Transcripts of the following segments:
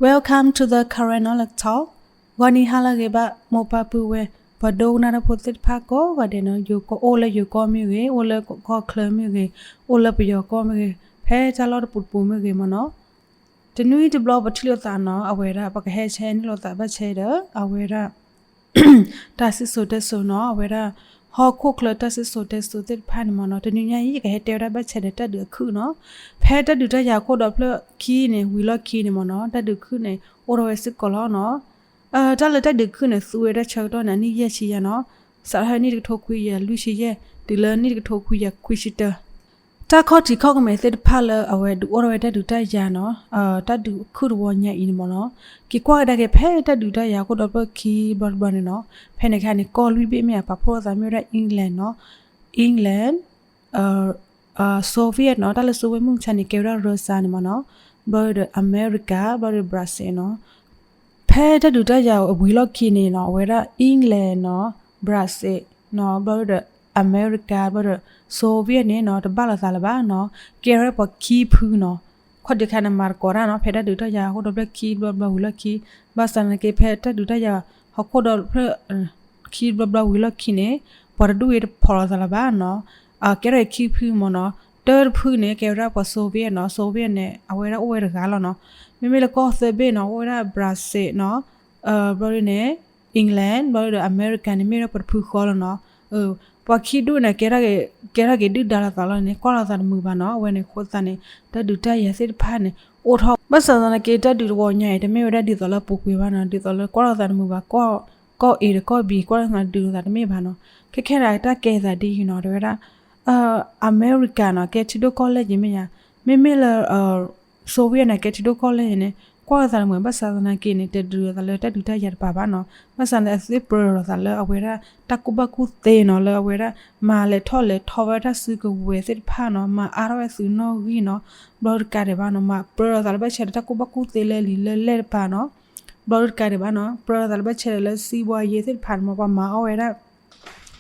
Welcome to the Karen Knowledge Talk. ဂီၤနံၤဟါလၢအဂ့ၤဘၣ် မိၢ်ပၢ်ပုၢ်ဝဲၢ် ပှၤဒိကနၣ်တၢ်ဖိသ့ၣ်တဖၣ်ကိးဂၤဒဲးနီၤ, ယိၤကီၢ် အိၣ်လၢယိၤကီၢ်မ့ၢ်ဂ့ၤ, အိၣ်လၢကီၢ်ချၢမ့ၢ်ဂ့ၤ, အိၣ်လၢပယီၤကီၢ်မ့ၢ်ဂ့ၤ, ဖဲတၢ်လီၢ်တပူၤတပူၤမ့ၢ်ဂ့ၤမ့ၢ်နီၤ, တနွံတဘျီပထံၣ်လိာ်သးနီၤ, အဝဲဒၣ် ပကဟဲဆဲနုာ်လိာ်သးဘၣ်ဆဲဒီး အဝဲဒၣ် တၢ်စံၣ်စိၤတဲစိၤနီၤ, အဝဲဒၣ် ဟီၣ်ခိၣ်ချၢတၢ်စံၣ်စိၤတဲစိၤသ့ၣ်တဖၣ်န့ၣ်မ့ၢ်နီၤ, တနံၤညါအံၤ ယကဟဲတဲဝဲဒၣ်ဘၣ်ဆဲဒီးတၢ်ဒုးအခုၣ်နီၤ, ဖဲတၢ်ဒုးတၢ်ယၤခိၣ်ဒီဖျၢၣ်ခံန့ၣ် ဝံၤလီၢ်ခံန့ၣ်မ့ၢ်နီၤ, တၢ်ဒုးခုၣ်န့ၣ် အိၣ်ထီၣ်ဝဲစ့ၢ်ကီးလီၤနီၤ. တၢ်လၢတၢ်ဒုးခုၣ်န့ၣ် သူဝဲဒၣ်ဆၢကတီၢ်န့ၣ် အနံၣ်ယဲၢ်ဆံယဲၢ်နီၤ, စးထီၣ်နံၣ်တကထိခွံကယၤလွံၢ်ဆံယဲၢ် တုၤလၢနံၣ်တကထိခွံကယၤခွံဆံတၢ တၢ်ခီၣ်ထံးခီၣ်ကမဲာ်သ့ၣ်တဖၣ်လၢအဝဲဒုးအိၣ်ထီၣ်ဝဲတၢ်ဒုးတၢ်ယၤနီၤ, တၢ်ဒုးခုၣ်တဝီညါအံၤန့ၣ်မ့ၢ်နီၤ, က့ၤကွၢ်ကဒါက့ၤဖဲတၢ်ဒုးတၢ်ယၤခိၣ်ဒီဖျၢၣ်ခံဘျီတဘျီန့ၣ်နီၤ, ဖဲန့ၣ်အခါန့ၣ် ကီၢ်လွံၢ်ဘ့ၣ်မ့ၢ်ဧါ ပာ်ဖှိၣ်အသးမ့ၢ်ဝဲဒၣ် England နီၤ, England, Soviet နီၤ, တၢ်လၢ Soviet မုၢ်မဆါန့ၣ် ကဲဝဲဒၣ် Russia န့ၣ်မ့ၢ်နီၤ, ဘျီဒီး America, ဘျီဒီး Brazil နီၤ. ဖဲတၢ်ဒုးတၢ်ယၤဝံၤလီၢ်ခံန့ၣ်နီၤ, အဝဲဒၣ် England နီၤ, Brazil နီၤ, ဘျီဒီး America, ဘျီဒီး Soviet န့ၣ်နီၤ, တဘၣ်လိာ်သးလၢၤဘၣ်နီၤ, ကဲထီၣ်ပှၤခံဖုနီၤ, ခီၣ်ဒံးခါန့ၣ် မၤသကိးတၢ်နီၤ, ဖဲတၢ်ဒုးတၢ်ယၤဟီၣ်ခိၣ်ဒီဖျၢၣ်ခံဘျီဘျီဝံၤလီၢ်ခံ, ဘၣ်ဆၣ်သနာ်က့ ဖဲတၢ်ဒုးတၢ်ယၤဟီၣ်ခိၣ်ဒီဖျၢၣ် ခံဘျီဘျီဝံၤလီၢ်ခံန့ၣ်, ပှၤတဒူၣ်အံၤတဖိးလိာ်သးလၢၤဘၣ်နီၤ, ကဲထီၣ်အံၤခံဖုမ့ၢ်နီၤ, တၢ်တဖုန့ၣ် ကဲဝဲဒၣ်ပှၤ Soviet နီၤ, Soviet န့ၣ် အဝဲဒၣ်အိၣ်ဝဲတဂၤလီၤနီၤ, မ့မ့ၢ်လၢကီၢ်သၢဘ့ၣ်နီၤ, အိၣ်ဝဲဒၣ် Brazil နီၤ, ဘျီဒ်န့ၣ် England ဘျီဒီး America န့ၣ် မ့ၢ်ဝဲဒၣ်ပှၤတဖုဃီလီၤနီၤ, ပှၤခံဒူၣ်န့ၣ် ကဲထီၣ်က့ၤဒုၣ်ဒါလိာ်သးလီၤန့ၣ် ကွၢ်လိာ်သးတမုာ်ဘၣ်နီၤ, အဝဲန့ၣ်အဃိသတးန့ၣ် တၢ်ဒုးတၢ်ယၤသ့ၣ်တဖၣ်န့ၣ် အိၣ်ထီၣ် ဘၣ်ဆၣ်သနာ်က့ တၢ်ဒုးတဝီညါအံၤ တမ့ၢ်ဝဲဒၣ်ဒ်သိးလၢပူၤကွံာ်ဘၣ်နီၤ, ဒ်သိးလၢကွၢ်လိာ်သးတမုာ်ဘၣ်, ကီၢ် A ဒီးကီၢ် B ကွၢ်လိာ်သးဒုးလိာ်သးတမ့ၢ်ဘၣ်နီၤ, ခဲခဲဒၣ်တၢ်ကဲသးဒ်အံၤနီၤ, တဲဝဲဒၣ် America နီၤ ကဲထံဒိၣ်ကီၢ်လဲၢ်ယံၤမ့ၢ်ယါ, မ့မ့ၢ်လၢ Soviet န့ၣ် ကဲထံဒိၣ်ကီၢ်လဲၢ်ယံၤန့ၣ် ကွၢ်လိာ်သးတမုာ်, ဘၣ်ဆၣ်သနာ်က့န့ၣ် တဒုးလိာ်သးလၢတၢ်ဒုးတၢ်ယၤတပၤဘၣ်နီၤ, ဘၣ်ဆၣ်န့ၣ် အသုပြၢလိာ်သးလၢအဝဲဒၣ် တၢ်ကူၣ်ဘၣ်ကူၣ်သ့နီၤ, လၢအဝဲဒၣ်မၤလဲၤထီၣ်လဲၤထီဝဲဒၣ်တၢ်စုကဝဲၤသ့ၣ်တဖၣ်နီၤ, မၤအါထီၣ်ဝဲသုးနီၣ်ဂံၢ်နီၤ, ဘျီတကးဒံးဘၣ်နီၤ, မၤပြၢလိာ်သးလၢဘၣ်ဆဲဒီးတၢ်ကူၣ်ဘၣ်ကူၣ်သ့လၢလံာ်လၢလဲၢ်တပၤနီၤ, ဘျီတကးဒံးဘၣ်နီၤ, ပြၢလိာ်သးလၢဘၣ်ဆဲဒီးလၢစံးဘှါယ့သ့ၣ်တဖၣ်န့ၣ်မ့ၢ် ပှၤမၤအီၣ်ဝဲဒၣ်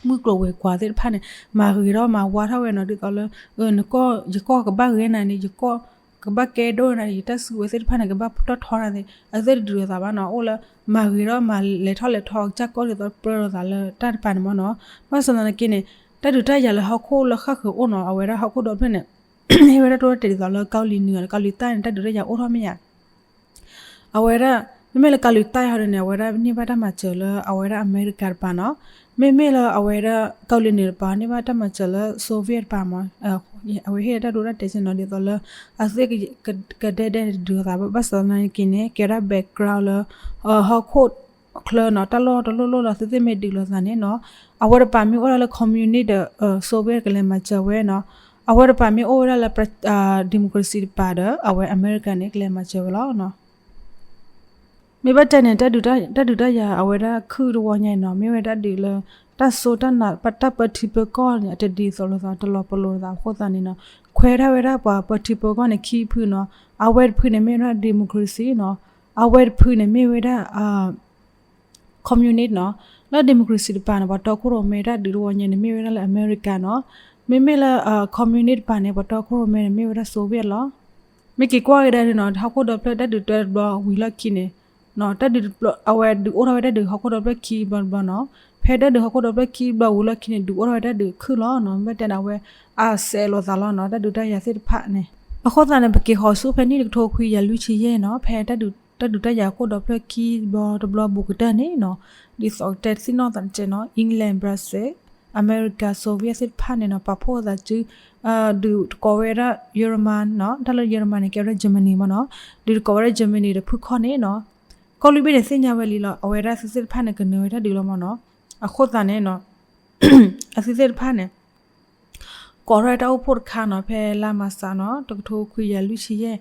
မုၢ်ကျိၤဝဲၤကွာ်သ့ၣ်တဖၣ်န့ၣ် မၤဂ့ၤထီၣ်မၤဝါထီၣ်ဝဲနီၤ, ဒ်သိးလၢ နကီၢ် ယကီၢ်ကဘၣ်ဂ့ၤနၤန့ၣ်, ယကီၢ်ကဘၣ်ကဲဒိၣ်နၤန့ၣ်, ယတၢ်စုကဝဲၤသ့ၣ်တဖၣ်န့ၣ် ကဘၣ်တီၣ်ထီနၤသ့ၣ်, အသ့ၣ်တဒုးလိာ်သးဘၣ်နီၤ, အိၣ်လၢ မၤဂ့ၤထီၣ်မၤလဲၤထီၣ်လဲၤထီကစၢ်ကီၢ်ဒ်သိးပြၢလိာ်သးလၢတၢ်တပၤန့ၣ်မ့ၢ်နီၤ, ဘၣ်ဆၣ်သနာ်က့န့ၣ် တၢ်ဒုးတၢ်ယၤလၢဟီၣ်ခိၣ်လၢဃၣ်ဃုာ်အိၣ်နီၤ, အဝဲဒၣ်ဟီၣ်ခိၣ်ဒီဖျၢၣ်န့ၣ် ဟ့ၣ်ဝဲဒၣ်တိၢ်တဲာ်ဒ်သိးလၢ ကီၢ်လံၤနုာ် ကီၢ်လံၤတၢ်န့ၣ် တၢ်ဒုးတၢ်ယၤအိၣ်ထီၣ်မ့ၢ်ယါ အဝဲဒၣ် မ့မ့ၢ်လၢကီၢ်လံၤတၢ်ဟီဒ်န့ၣ် အဝဲဒၣ်န့ၢ်ဘၣ်တၢ်မၤစၢၤလၢ အဝဲဒၣ်အမဲရကၤတပၤနီၤ, မ့မ့ၢ်လၢအဝဲဒၣ်ကီၢ်လံၤနုာ်တပၤ န့ၢ်ဘၣ်တၢ်မၤစၢၤလၢ Soviet တပၤမ့ၢ်, အဝဲဟ့ၣ်တၢ်ဒိတၢ်တဲာ်စ့ၢ်နီၤ ဒ်သိးလၢ အသ့ၣ်ကဒဲဒဲတဒုးလိာ်သးဘၣ် ဘၣ်ဆၣ်သနာ်က့န့ၣ် ကဲဒၣ် background လၢ ဟီၣ်ခိၣ်ချၢနီၤ တၢ်လီၢ်တလီၢ်လီၢ်လၢသုသ့ၣ်မ့ၢ်ဒုးလိာ်သးန့ၣ်နီၤ, အဝဲတပၤမ့ၢ်အိၣ်ဒၣ်လၢ communist ဒီး Soviet ကလဲၤမၤစၢၤဝဲနီၤ, အဝဲတပၤမ့ၢ်အိၣ်ဝဲဒၣ်လၢ democracy တပၤဒီး အဝဲအမဲရကၤန့ၣ် ကလဲၤမၤစၢၤဝဲလီၤ. မ့ၢ်ဘၣ်တဲန့ၣ် တၢ်ဒုးတၢ်ယၤအဝဲဒၣ်ခုၣ်တဝီညါအံၤနီၤ မ့ၢ်ဝဲဒၣ်ဒုးလၢ တၢ်စိတၢ်နး တၢ်ပၢထံပၢကီၢ်န့ၣ် အတဒ်သိးလိာ်သး တလီၤပလိာ်လိာ်သးအဃိသတးန့ၣ်နီၤ ခွဲးဒၣ်ဝဲဒၣ်ပှၤပၢထံပၢကီၢ်န့ၣ် ခံဖုနီၤ, အဝဲတဖုန့ၣ်မ့ၢ်ဝဲဒၣ် democracy နီၤ, အဝဲတဖုန့ၣ်မ့ၢ်ဝဲဒၣ် communist နီၤ, လၢ democracy တပၤန့ၣ် ပှၤတီခိၣ်ရိၣ်မဲတၢ်ဒုးတဝီညါန့ၣ် မ့ၢ်ဝဲဒၣ်လၢအမဲရကၤနီၤ, မ့မ့ၢ်လၢ communist တပၤန့ၣ် ပှၤတီခိၣ်ရိၣ်မဲန့ၣ် မ့ၢ်ဝဲဒၣ် Soviet လီၤ. မ့ၢ်က့ၤကွၢ်ကဒါန့ၣ်နီၤ ဟီၣ်ခိၣ်ဒီဖျၢၣ်တၢ်ဒုးတၢတဘျီဝံၤလီၢ်ခံန့ၣ် တၢ်ဒုး အဝဲဒုးအိၣ်ထီၣ်ဝဲတၢ်ဒုးဟီၣ်ခိၣ်ဒီဖျၢၣ်ခံဘျီတဘျီနီၤ, ဖဲတၢ်ဒုးဟီၣ်ခိၣ်ဒီဖျၢၣ်ခံဘျီဝံၤလီၢ်ခံန့ၣ် ဒုးအိၣ်ထီၣ်ဝဲတၢ်ဒုးခုၣ်လီၤနီၤ, မ့ၢ်ဘၣ်တဲန့ၣ် အဝဲအစဲးလိာ်သးလီၤနီၤ တၢ်ဒုးတၢ်ယၤသ့ၣ်တဖၣ်န့ၣ်, အဃိသတးန့ၣ် ပက့ၤဃီၤဆူဖဲနံၣ်တကထိခွံကယၤလွံၢ်ဆံယဲၢ်နီၤ ဖဲတၢ်ဒုးတၢ်ယၤခိၣ်ဒီဖျၢၣ်ခံဘျီတဘျီဘူးကတၢၢ်န့ၣ်နီၤ, ဒ်သိးတဲသ့ၣ်နီၣ်သးတကဲးနီၤ England, Brazil, America, Soviet သ့ၣ်တဖၣ်န့ၣ်နီၤ ပာ်ဖှိၣ်အသးစု ဒုးတကိးဝဲဒၣ် German နီၤ, တၢ်လၢ German န့ၣ် ကဲဝဲဒၣ် Germany မ့ၢ်နီၤ, ဒုးတကိးဝဲဒၣ် Germany ဒီးဖုခီၣ်န့ၣ်နီၤ, ကီၢ်လွံၢ်ဘ့ၣ်န့ၣ်သ့ၣ်ညါဝဲလံလီၤ အဝဲဒၣ်သုသ့ၣ်တဖၣ်န့ၣ် ကနၢၤဝဲတၢ်ဒုးလီၤမ့ၢ်နီၤ, အဃိသတးန့ၣ်နီၤ အသုသ့ၣ်တဖၣ်န့ၣ် ကိးထီၣ်ဝဲတၢ်အိၣ်ဖှိၣ်တခါနီၤ ဖဲလါမၤစးနီၤ တကထိခွံကယၤလွံၢ်ဆံယဲၢ်,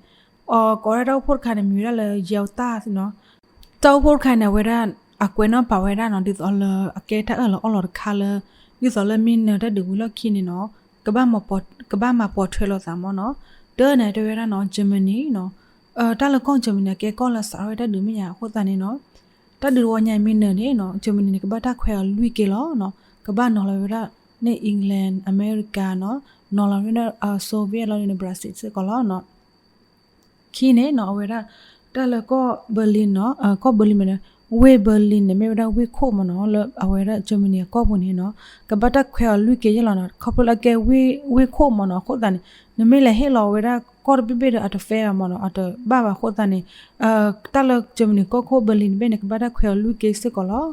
အကိးထီၣ်ဝဲတၢ်အိၣ်ဖှိၣ်တခါန့ၣ် မံၤဝဲဒၣ်လၢ Yalta နီၤ, တၢ်အိၣ်ဖှိၣ်တခါန့ၣ် အဝဲဒၣ် အကွဲးနီၣ်ပာ်ဝဲဒၣ်နီၤ ဒ်သိးလၢအကဲတၢ်အၢၣ်လီၤအီလီၤတခါလၢ ဒ်သိးလၢမ့ၢ်နၢၤတၢ်ဒုးဝံၤလီၢ်ခံန့ၣ်နီၤ ကဘၣ်မၤ ကဘၣ်မၤပိာ်ထွဲလိာ်သးမ့ၢ်နီၤ, တၢ်န့ၣ်တဲဝဲဒၣ်နီၤ Germany နီၤ, တၢ်လၢကီၢ် Germany န့ၣ် ကဲကီၢ်လၢစးထီၣ်ဝဲတၢ်ဒုးမ့ၢ်ယါအဃိသတးန့ၣ်နီၤ တၢ်ဒုးတဝီညါအံၤမ့ၢ်နၢၤန့ၣ်နီၤ Germany န့ၣ် ကဘၣ်တၢ်ခွဲးအီၤလွံၢ်က့ၤလီၤနီၤ, ကဘၣ်နီၤလီၤဝဲဒၣ်န့ၣ် England, America နီၤ, နီၤလီၤဝဲဒၣ် Soviet လီၤန့ၣ် Brazil စ့ၢ်ကီးလီၤနီၤ. ခံန့ၣ်နီၤ အဝဲဒၣ် တၢ်လၢကီၢ် Berlin နီၤ, ကီၢ် Berlin မ့ၢ်န့ၣ်, ဝ့ၢ် Berlin န့ၣ် မ့ၢ်ဝဲဒၣ်ဝ့ၢ်ခိၣ်မ့ၢ်နီၤ, လၢအဝဲဒၣ် Germany အကီၢ်ပူၤန့ၣ်နီၤ, ကဘၣ်တၢ်ခွဲးအီၤလွံၢ်က့ယဲၢ်လီၤနီၤ, ခီဖျိလၢအကဲဝ့ၢ် ဝ့ၢ်ခိၣ်မ့ၢ်နီၤ, အဃိသတးန့ၣ် နမ့ၢ်လဲၤဟ့ၣ်လီၤဝဲဒၣ်ကီၢ်တဘ့ၣ်ဘ့ၣ်ဒီး အတ fair ဘၣ်မ့ၢ်နီၤ, အတဘၣ်ဘၣ်အဃိသတးန့ၣ်, တၢ်လၢ Germany ကီၢ်ခိၣ် Berlin တဘ့ၣ်န့ၣ် ကဘၣ်တၢ်ခွဲးအီၤလွံၢ်က့စ့ၢ်ကီးလီၤ.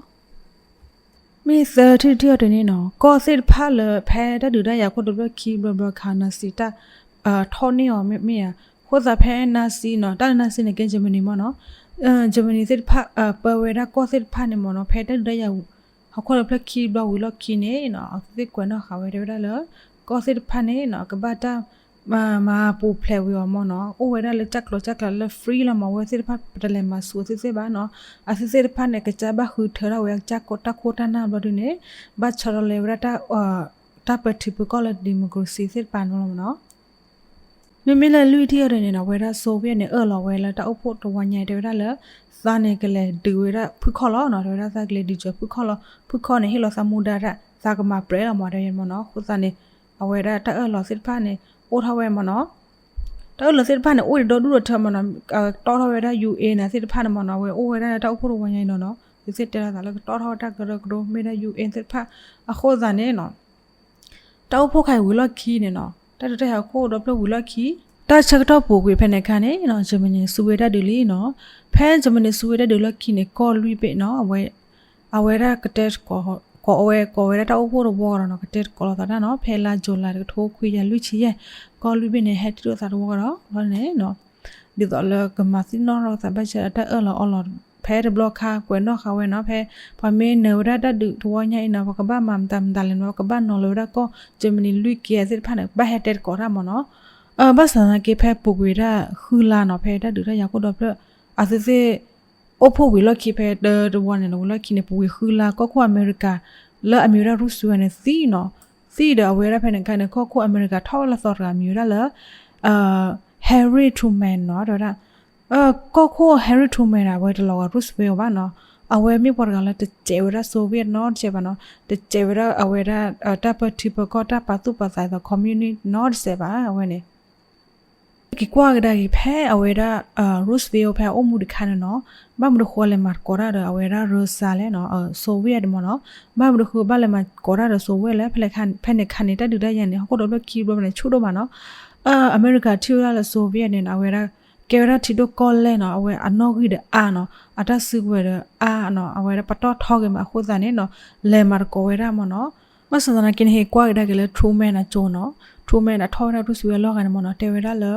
မ့ၢ်သၢထံၣ်တထံၣ်အီၤတန့ၣ်နီၤ, ကီၢ်သ့ၣ်တဖၣ်လၢဖဲတၢ်ဒုးတၢ်ယၤခိၣ်ဒီဖျၢၣ်ခံဘျီဘျီအခါ နာစံးတၢ် ထီၣ်န့ၢ်အီၤမ့ၢ်ဧါ, အဃိသတးဖဲနာစံနီၤ, တၢ်လၢနာစံန့ၣ် ကဲ Germany မ့ၢ်နီၤ, Germany သ့ၣ်တဖၣ် ပၢဝဲဒၣ်ကီၢ်သ့ၣ်တဖၣ်န့ၣ်မ့ၢ်နီၤ, ဖဲတၢ်ဒုးတၢ်ယၤဟီၣ်ခိၣ်ဒီဖျၢၣ်ခံဘျီဝံၤလီၢ်ခံန့ၣ်နီၤ, အဝဲသ့ၣ်ကွဲးနီၣ်ဃာ်ဝဲတဲဝဲဒၣ်လၢ ကီၢ်သ့ၣ်တဖၣ်န့ၣ်နီၤ ကဘၣ်တၢ် မၤပူၤဖျဲးဝံၤအီၤမ့ၢ်နီၤ, အိၣ်ဝဲဒၣ်လၢတၢ်ကျိၤတၢ်ကျဲလၢ free လီၤမ့ၢ်, အဝဲသ့ၣ်တဖၣ် ပတလဲၤမၤဆူးအဝဲသ့ၣ်ဘၣ်နီၤ, အဝဲသ့ၣ်တဖၣ်န့ၣ် ကစၢ်ဘၣ်ဃုထၢထီၣ်ဝဲ တၢ်ခိၣ်တၢ်နၢ်ဘျီဒုန့ၣ် ဘၣ်ဆီတလဲဝဲဒၣ် တၢ်ပၢထံပၢကီၢ်လၢ democracy သ့ၣ်တဖၣ်န့ၣ်လီၤမ့ၢ်နီၤ. မ့မ့ၢ်လၢလွံၢ်ထံၣ်အီၤတန့ၣ်နီၤ, အဝဲဒၣ် Soviet န့ၣ် အၢၣ်လီၤဝဲလၢတၢ်အိၣ်ဖှိၣ်တဝီညါအံၤ တဲဝဲဒၣ်လၢ သးန့ၣ်ကလဲၤဒုးဝဲဒၣ်ဖုခီၣ်လီၤနီၤ, တဲဝဲဒၣ်သးကလဲၤဒုးစၢၤဖုခီၣ်လီၤ, ဖုခီၣ်န့ၣ် ဟ့ၣ်လီၤသးမူဒါဒၣ် သးကမၤပြဲးလီၤမ့ၢ် တဲဝဲမ့ၢ်နီၤ, အဃိသတးန့ၣ် အဝဲဒၣ်တၢ်အၢၣ်လီၤသ့ၣ်တဖၣ်န့ၣ် အိၣ်ထီၣ်ဝဲမ့ၢ်နီၤ, တၢ်အၢၣ်လီၤသ့ၣ်တဖၣ်န့ၣ် အိၣ်ဒံးဒီဒူၣ်ဒီထၢမ့ၢ်နီၤ, တီၣ်ထီၣ်ဝဲဒၣ် ယူၣ်အ့ၣ် န့ၣ်သ့ၣ်တဖၣ်န့ၣ်မ့ၢ်နီၤ, အဝဲအိၣ်ဝဲဒၣ်လၢတၢ်အိၣ်ဖှိၣ်တဝီညါအံၤနီၤနီၤ, သုသ့ၣ်တဲလိာ်သးလၢကတီၣ်ထီၣ်ဝဲတၢ်ကရၢကရိမ့ၢ်ဒၣ် ယူၣ်အ့ၣ် သ့ၣ်တဖၣ်, အဃိသတးန့ၣ်နီၤ တၢ်အိၣ်ဖှိၣ်ခါအံၤဝံၤလီၢ်ခံန့ၣ်နီၤ, တၢ်ဒုးတၢ်ယၤခိၣ်ဒီဖျၢၣ်ဝံၤလီၢ်ခံ, တၢ်ဆၢကတီၢ်ပူၤကွံာ်ဖဲန့ၣ်အခါန့ၣ်နီၤ, Germany န့ၣ် စူးဝ့ၣ်တၢ်ဒုးလံနီၤ, ဖဲ Germany စူးဝ့ၣ်တၢ်ဒုးလီၢ်ခံန့ၣ် ကီၢ်လွံၢ်ဘ့ၣ်နီၤ, အဝဲ အဝဲဒၣ်ကတဲ ကိးဝဲ ကိးဝဲဒၣ်တၢ်အိၣ်ဖှိၣ်တဝီဒီးနီၤ, ကတဲတကိးလိာ်သးတၢ်နီၤ, ဖဲလါ July တကထိခွံကယၤလွံၢ်ဆံယဲၢ်, ကီၢ်လွံၢ်ဘ့ၣ်န့ၣ် ဟဲထံၣ်လိာ်သးတဝီဒီး ဘျီန့ၣ်နီၤ ဒ်သိးလၢကမၤသံနီၣ်ထီၣ်သးဘၣ်ဆၣ်ဒီးတၢ်အၢၣ်လီၤအီလီၤ ဖဲတဘျီခါကွဲးနီၣ်ဃာ်ဝဲနီၤ, ဖဲ ပှၤမ့ၢ်နၢၤဝဲဒၣ်တၢ်ဒုးတဝီညါအံၤနီၤ, ပကဘၣ်မၤမတၤမတၤလဲၣ်နီၤ, ပကဘၣ်နီၤလီၤဝဲဒၣ်ကီၢ် Germany လွံၢ်က့သ့ၣ်တဖၣ်န့ၣ် ဘၣ်ဟဲတဲတကိးတၢ်မ့ၢ်နီၤ, ဘၣ်ဆၣ်သနာ်က့ ဖဲပူၤကွံာ်ဒၣ်ဃုလါနီၤ, ဖဲတၢ်ဒုးတၢ်ယၤခိၣ်ဒီဖျၢၣ် အသုသ့ၣ် အိၣ်ဖှိၣ်ဝံၤလီၢ်ခံ ဖဲတၢတဝီန့ၣ်နီၤ, ဝံၤလီၢ်ခံန့ၣ် ပူၤကွံာ်ဃုလါ ကီၢ်ခိၣ်အမဲရကၤ လၢအမံၤဝဲဒၣ် Roosevelt န့ၣ်သံနီၤ, သံဒီးအဝဲဒၣ်ဖဲန့ၣ်အခါန့ၣ် ကီၢ်ခိၣ်အမဲရကၤထီၣ်ဝဲလၢသီတဂၤ မံၤဝဲဒၣ်လၢ Harry Truman နီၤ, တဲဝဲဒၣ် ကီၢ်ခိၣ် Harry Truman န့ၣ် အဝဲတလီၤဂာ် Roosevelt ဘၣ်နီၤ, အဝဲမ့ၢ်ပှၤတဂၤလၢတစဲးဝဲဒၣ် Soviet နီတစဲးဘၣ်နီၤ, တစဲးဝဲဒၣ်အဝဲဒၣ် တၢ်ပၢထံပၢကီၢ် တၢ်ပာ်သူၣ်ပာ်သးဒ်သိး communist နီတစဲးဘၣ် အဝဲန့ၣ် က့ၤကွၢ်ကဒါက့ၤ ဖဲအဝဲဒၣ် Roosevelt ဖဲအအိၣ်မူတခါန့ၣ်နီၤ, ဘၣ်မနုၤဃိလဲၤမၤသကိးတၢ်ဒီးအဝဲဒၣ် Russia လဲၣ်နီၤ, Soviet မ့ၢ်နီၤ, ဘၣ်မနုၤဃိဘၣ်လဲၤမၤသကိးတၢ်ဒီး Soviet လဲၣ်, ဖဲန့ၣ်ခါန့ၣ် တၢ်ဒုးတၢ်ယၤန့ၣ် ဟီၣ်ခိၣ်ဒီဖျၢၣ်ခံဘျီန့ၣ် ဆူၣ်ဒိၣ်မးနီၤ, အမဲရကၤထံၣ်ဝဲဒၣ်လၢ Soviet န့ၣ်နီၤ, အဝဲဒၣ် ကဲဝဲဒၣ်ထံဒိၣ်ကီၢ်လဲၢ်နီၤ, အဝဲအနီၣ်ဂံၢ်ဒီးအါနီၤ, အတၢ်စုကဝဲၤဒီးအါနီၤ, အဝဲဒၣ်ပတီၢ်ထီက့ၤမးအဃိသတးန့ၣ်နီၤ, လဲၤမၤသကိးဝဲဒၣ်မ့ၢ်နီၤ, ဘၣ်ဆၣ်သနာ်က့န့ၣ် ဟ့ၣ်ကွၢ်ကဒါက့ၤလၢ Truman အကၠိနီၤ, Truman န့ၣ် အထီၣ်ဝဲဒၣ် Roosevelt အလီၢ်ဂၤန့ၣ်မ့ၢ်နီၤ, တဲဝဲဒၣ်လၢ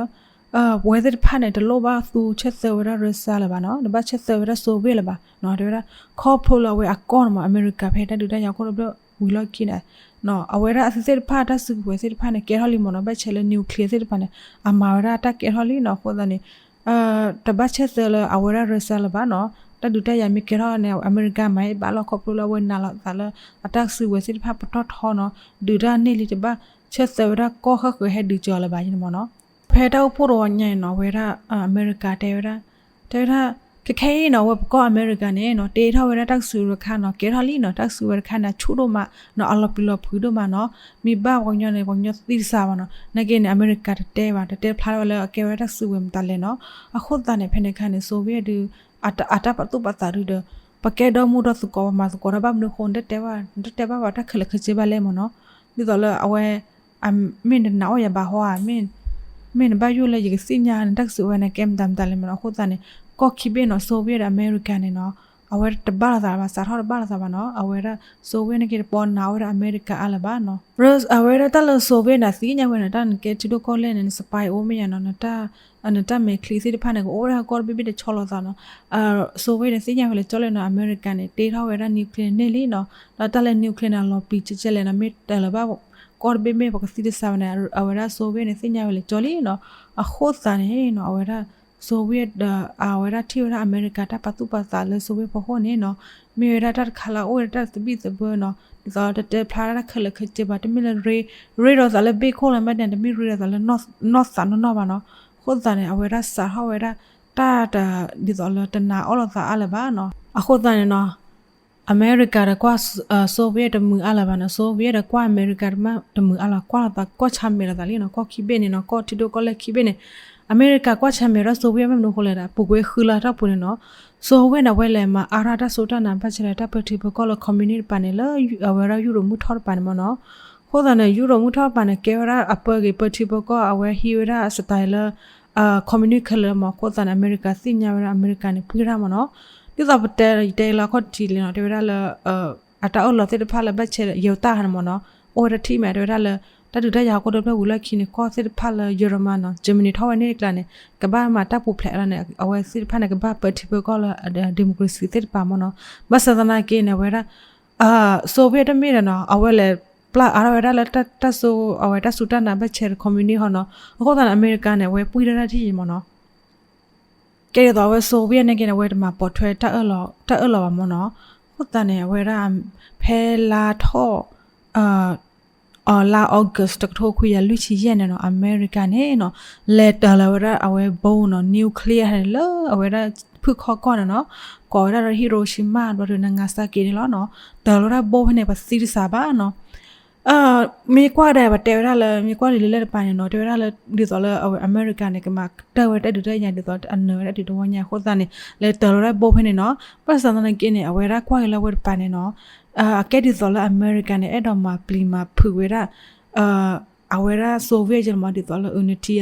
ပဝဲသ့ၣ်တဖၣ်န့ၣ် တလိၣ်ဘၣ်သူဆဲးသၢဝဲဒၣ် Russia လၢၤဘၣ်နီၤ, တဘၣ်ဆဲးသၢဝဲဒၣ် Soviet လၢၤဘၣ်နီၤ, တဲဝဲဒၣ် ခီဖျိလၢအဝဲအကီၢ်န့ၣ်မ့ၢ် အမဲရကၤ ဖဲတၢ်ဒုးတၢ်ယၤခိၣ်ဒီဖျၢၣ်ဝံၤလီၢ်ခံန့ၣ် အဝဲဒၣ်အသုသ့ၣ်တဖၣ် တၢ်စုကဝဲၤသ့ၣ်တဖၣ်န့ၣ် ကဲထီၣ်လံမ့ၢ်နီၤ, ဘၣ်ဆဲးလၢ nuclear သ့ၣ်တဖၣ်န့ၣ် အမၤဝဲဒၣ်တၢ်ကဲထီၣ်လံနီၤ, အဃိသတးန့ၣ် တဘၣ်ဆဲးသၢလၢအဝဲဒၣ် Russia လၢၤဘၣ်နီၤ, တၢ်ဒုးတၢ်ယၤမ့ၢ်ကဲထီၣ်န့ၣ် အမဲရကၤမၤအီၤဘၣ်လီၤ, ခီဖျိလၢအဝဲနာ်လိာ်သးလၢ အတၢ်စုကဝဲၤသ့ၣ်တဖၣ်ပတီၢ်ထီနီၤ, ဒုးတၢ်န့ၢ်လံ တဘၣ်ဆဲးသၢဝဲဒၣ်ကီၢ်ဃၣ်ဃၢၤဟဲဒုးကီၤလၢၤဘၣ်န့ၣ်မ့ၢ်နီၤ, ဖဲတၢ်အိၣ်ဖှိၣ်တဝီညါအံၤနီၤ အဝဲဒၣ် အမဲရကၤတဲဝဲဒၣ် တဲဝဲဒၣ် ခဲခဲအံၤနီၤ အဝဲပကီၢ်အမဲရကၤန့ၣ်နီၤ တ့ထီၣ်ဝဲဒၣ်တၢ်ကစုၤတခါနီၤ ကဲထီၣ်လံနီၤ တၢ်ကစုၤဝဲတခါန့ၣ် ဆူၣ်ဒိၣ်မးနီၤ အလီၤပျံၤလီၤဖုးဒိၣ်မးနီၤ မ့ၢ်ဘၣ်ပှၤကညီန့ၣ် ပှၤကညီသံတစှၤဘၣ်နီၤ နာ်က့န့ၣ် အမဲရကၤတတဲဘၣ် တတဲဖျါထီၣ်ဝဲလၢအကဲဝဲဒၣ်တၢ်ကစုၤဝဲမတၤလဲၣ်နီၤ အဃိသတးန့ၣ် ဖဲန့ၣ်အခါန့ၣ် Soviet ဒုး အတၢ်ပာ်သူၣ်ပာ်သးဒုးဒီး ပကဲဒီမုၢ်ဒီသကိး ပမၤသကိးတၢ်ဘၣ်မနုၤအဃိ နတတဲဘၣ် နတတဲဘၣ်ပှၤတၢ်ခဲလၢာ်ခဲဆ့ဘၣ်လဲၣ်မ့ၢ်နီၤ ဒ်သိးလၢအဝဲ မ့ၢ်နနာ်အီၣ်ယၤဘၣ်ဟီဧါ မ့ၢ်နဘၣ်ယိၣ်လၢယကသ့ၣ်ညါနတၢ်ကစုၤဝဲန့ၣ် ကဲမတၤမတၤလဲၣ်မ့ၢ်နီၤ အဃိသတးန့ၣ် ကီၢ်ခံဘ့ၣ်နီၤ Soviet ဒီးအမဲရကၤန့ၣ်နီၤ အဝဲတဘၣ်လိာ်သးဘၣ် စးထီၣ်တဘၣ်လိာ်သးဘၣ်နီၤ အဝဲဒၣ် Soviet န့ၣ်က့ၤတပီနာ်အီၣ်ဝဲဒၣ်အမဲရကၤအါလၢၤဘၣ်နီၤ အဝဲဒၣ်တၢ်လၢ Soviet န့ၣ် သ့ၣ်ညါဝဲန့ၣ် တၢ်နကဲထံဒိၣ်ကီၢ်လဲၢ်န့ၣ် န spy အိၣ်မ့ၢ်ယါနီၤ နတၢ်မဲာ်ချံသ့ၣ်တဖၣ်န့ၣ် ကအိၣ်ဝဲဒၣ်ကီၢ်တဘ့ၣ်ဘ့ၣ်တဆီလိာ်သးနီၤ Soviet န့ၣ် သ့ၣ်ညါဝဲလၢကၠီလၢနီၤ အမဲရကၤန့ၣ် တ့ထီၣ်ဝဲဒၣ် nuclear န့ၢ်လံနီၤ ဒီးတၢ်လၢ nuclear န့ၣ် အလီၤပျံၤကဲကဲလဲၣ်နီၤ မ့ၢ်တၢ်လၢၤဘၣ် ကီၢ်တဘ့ၣ်မ့ၢ်ပကသံတစှၤဝဲန့ၣ် အဝဲဒၣ် Soviet န့ၣ် သ့ၣ်ညါဝဲလၢကၠီလံနီၤ အဃိသတးန့ၣ်နီၤ အဝဲဒၣ် Soviet ဒီး အဝဲဒၣ်ထံၣ်ဝဲဒၣ်အမဲရကၤတၢ်ပာ်သူၣ်ပာ်သးလၢ Soviet ဖီခိၣ်န့ၣ်နီၤ မ့ၢ်ဝဲဒၣ်တၢ်တခါလၢအအိၣ်ဝဲဒၣ်တၢ်သဘံၣ်သဘုၣ်နီၤ ဒ်သိးတတဲဖျါတၢ်ခဲလၢာ်ခဲဆ့ဘၣ် တမ့ၢ်လၢ ရ့ဒီးသးလၢဘ့ၣ်ခိၣ်လၢမ့ၢ်တၢ်န့ၣ် တမ့ၢ်ရ့ဒီးသးလၢနီၢ်သးနီၢ်နီၢ်ဘၣ်နီၤ အဃိသတးန့ၣ် အဝဲဒၣ်စးထီၣ်ဝဲဒၣ် တၢ်တ ဒ်သိးလၢတနာ်အီၣ်လိာ်သးအါလၢၤဘၣ်နီၤ အဃိသတးန့ၣ်နီၤ အမဲရကၤဒီးကွၢ် Soviet တမုာ်အါလၢၤဘၣ်နီၤ Soviet ဒီးကွၢ်အမဲရကၤတမုာ်အါလၢၤ ကွၢ်လိာ်သး ကွၢ်ဆါမဲာ်လိာ်သးလံနီၤ ကီၢ်ခံဘ့ၣ်န့ၣ်နီၤ ကီၢ်ထံဒိၣ်ကီၢ်လဲၢ်ခံဘ့ၣ်န့ၣ် အမဲရကၤကွၢ်ဆၢၣ်မဲာ်ဝဲဒၣ် Soviet မ့ၢ်မနုၤအဃိလဲၣ်ဒီး ပူၤကွံာ်ဃုလါအတီၢ်ပူၤန့ၣ်နီၤ, Soviet န့ၣ် အဝဲလဲၤမၤအါထီၣ်တၢ်စိတၢ်နးဘၣ်ဆၣ်ဒီး တၢ်ပၢထံပၢကီၢ်လၢ communist တပၤန့ၣ် လၢအဝဲဒၣ်ယူရိးမုၢ်ထီၣ်တပၤန့ၣ်မ့ၢ်နီၤ. အဃိသတးန့ၣ် ယူရိးမုၢ်ထီၣ်တပၤန့ၣ် ကဲဝဲဒၣ်အပၢက့ၤပၢထံပၢကီၢ် အဝဲဟံးဝဲဒၣ် style လၢ communist ခဲလၢာ်မ့ၢ်. အဃိသတးန့ၣ် အမဲရကၤသ့ၣ်ညါဝဲဒၣ် အမဲရကၤန့ၣ် ပှံၢ်တၢ်မ့ၢ်နီၤ. ဒ်သိးပတဲတဲလၢအခီၣ်ထံးလံနီၤ တဲဝဲဒၣ်လၢ အတၢ်အၢၣ်လီၤသ့ၣ်တဖၣ်လၢဘၣ်ဆဲးယဲတၢ်ဟါန့ၣ်မ့ၢ်နီၤ, အိၣ်ဝဲတထံၣ်မး တဲဝဲဒၣ်လၢ တၢ်ဒုးတၢ်ယၤဟီၣ်ခိၣ်ဒီဖျၢၣ်ဝံၤလီၢ်ခံန့ၣ် ကီၢ်သ့ၣ်တဖၣ်လၢ ယီၤရမၤနီၤ Germany ထီၣ်ဝဲန့ၣ်ကျါန့ၣ် ကဘၣ်မၤတၢ်ပူၤဖျဲးလီၤန့ၣ် အဝဲသ့ၣ်တဖၣ်န့ၣ် ကဘၣ်ပၢထံပၢကီၢ်လၢ democracy သ့ၣ်တဖၣ်မ့ၢ်နီၤ. ဘၣ်ဆၣ်သနာ်က့န့ၣ် အဝဲဒၣ် Soviet တမ့ၢ်ဒီးနီၤ အဝဲလဲၤပျၢ်အါထီၣ်ဝဲဒၣ်လၢတၢ်စိ အဝဲတၢ်စူၢ်တၢ်နာ်ဘၣ်ဆဲးဒီး communist ဟီနီၤ. အဃိသတးန့ၣ် အမဲရကၤန့ၣ် အဝဲပှံၢ်တၢ်တၢ်ထံၣ်မ့ၢ်နီၤ. ကဲဒ်သိးအဝဲ Soviet န့ၣ်က့န့ၣ် အဝဲတမၤပိာ်ထွဲ တၢ်အၢၣ်လီၤဘၣ်မ့ၢ်နီၤ. အဃိသတးန့ၣ် အဝဲဒၣ် ဖဲလါထီၣ် လါ August တကထိခွံကယၤလွံၢ်ဆံယဲၢ်န့ၣ်နီၤ အမဲရကၤန့ၣ်နီၤ လဲၤတၢၤလီၤဝဲဒၣ်အဝဲ bomb နီၤ nuclear န့ၣ် လၢအဝဲဒၣ်ဖုၣ်ခီၣ်ကီၢ်န့ၣ်နီၤ ကိးဝဲဒၣ်လၢ Hiroshima ဒီး Nagasaki န့ၣ်လီၤနီၤ. တၢၤလီၤဝဲဒၣ် bomb ဖဲန့ၣ် ပှၤသံတစှၤဘၣ်နီၤ. မ့ၢ်ကွၢ်ကဒါပတဲဝဲဒၣ်လၢ မ့ၢ်ကွၢ်လံာ်လၢလၢတပၤန့ၣ်နီၤ တဲဝဲဒၣ်လၢ ဒ်သိးလၢအဝဲအမဲရကၤန့ၣ် ကမၤတၢၢ်ဝဲတၢ်ဒုးတၢ်ယၤ ဒ်သိးအနၢၤဝဲဒၣ်ဒုးတဝီညါ အဃိသတးန့ၣ် လဲၤတၢၤလီၤဝဲဒၣ် bomb ဖဲန့ၣ်နီၤ. ဘၣ်ဆၣ်သနာ်က့န့ၣ် အဝဲဒၣ်ကွၢ်က့ၤလၢအဝဲတပၤန့ၣ်နီၤ အကဲဒ်သိးလၢအမဲရကၤန့ၣ် အဲၣ်ဒိးမၤပျံၤမၤဖုးဝဲဒၣ် အဝဲဒၣ် Soviet ယဲလီၤမ့ၢ် ဒ်သိးလၢ အနထံ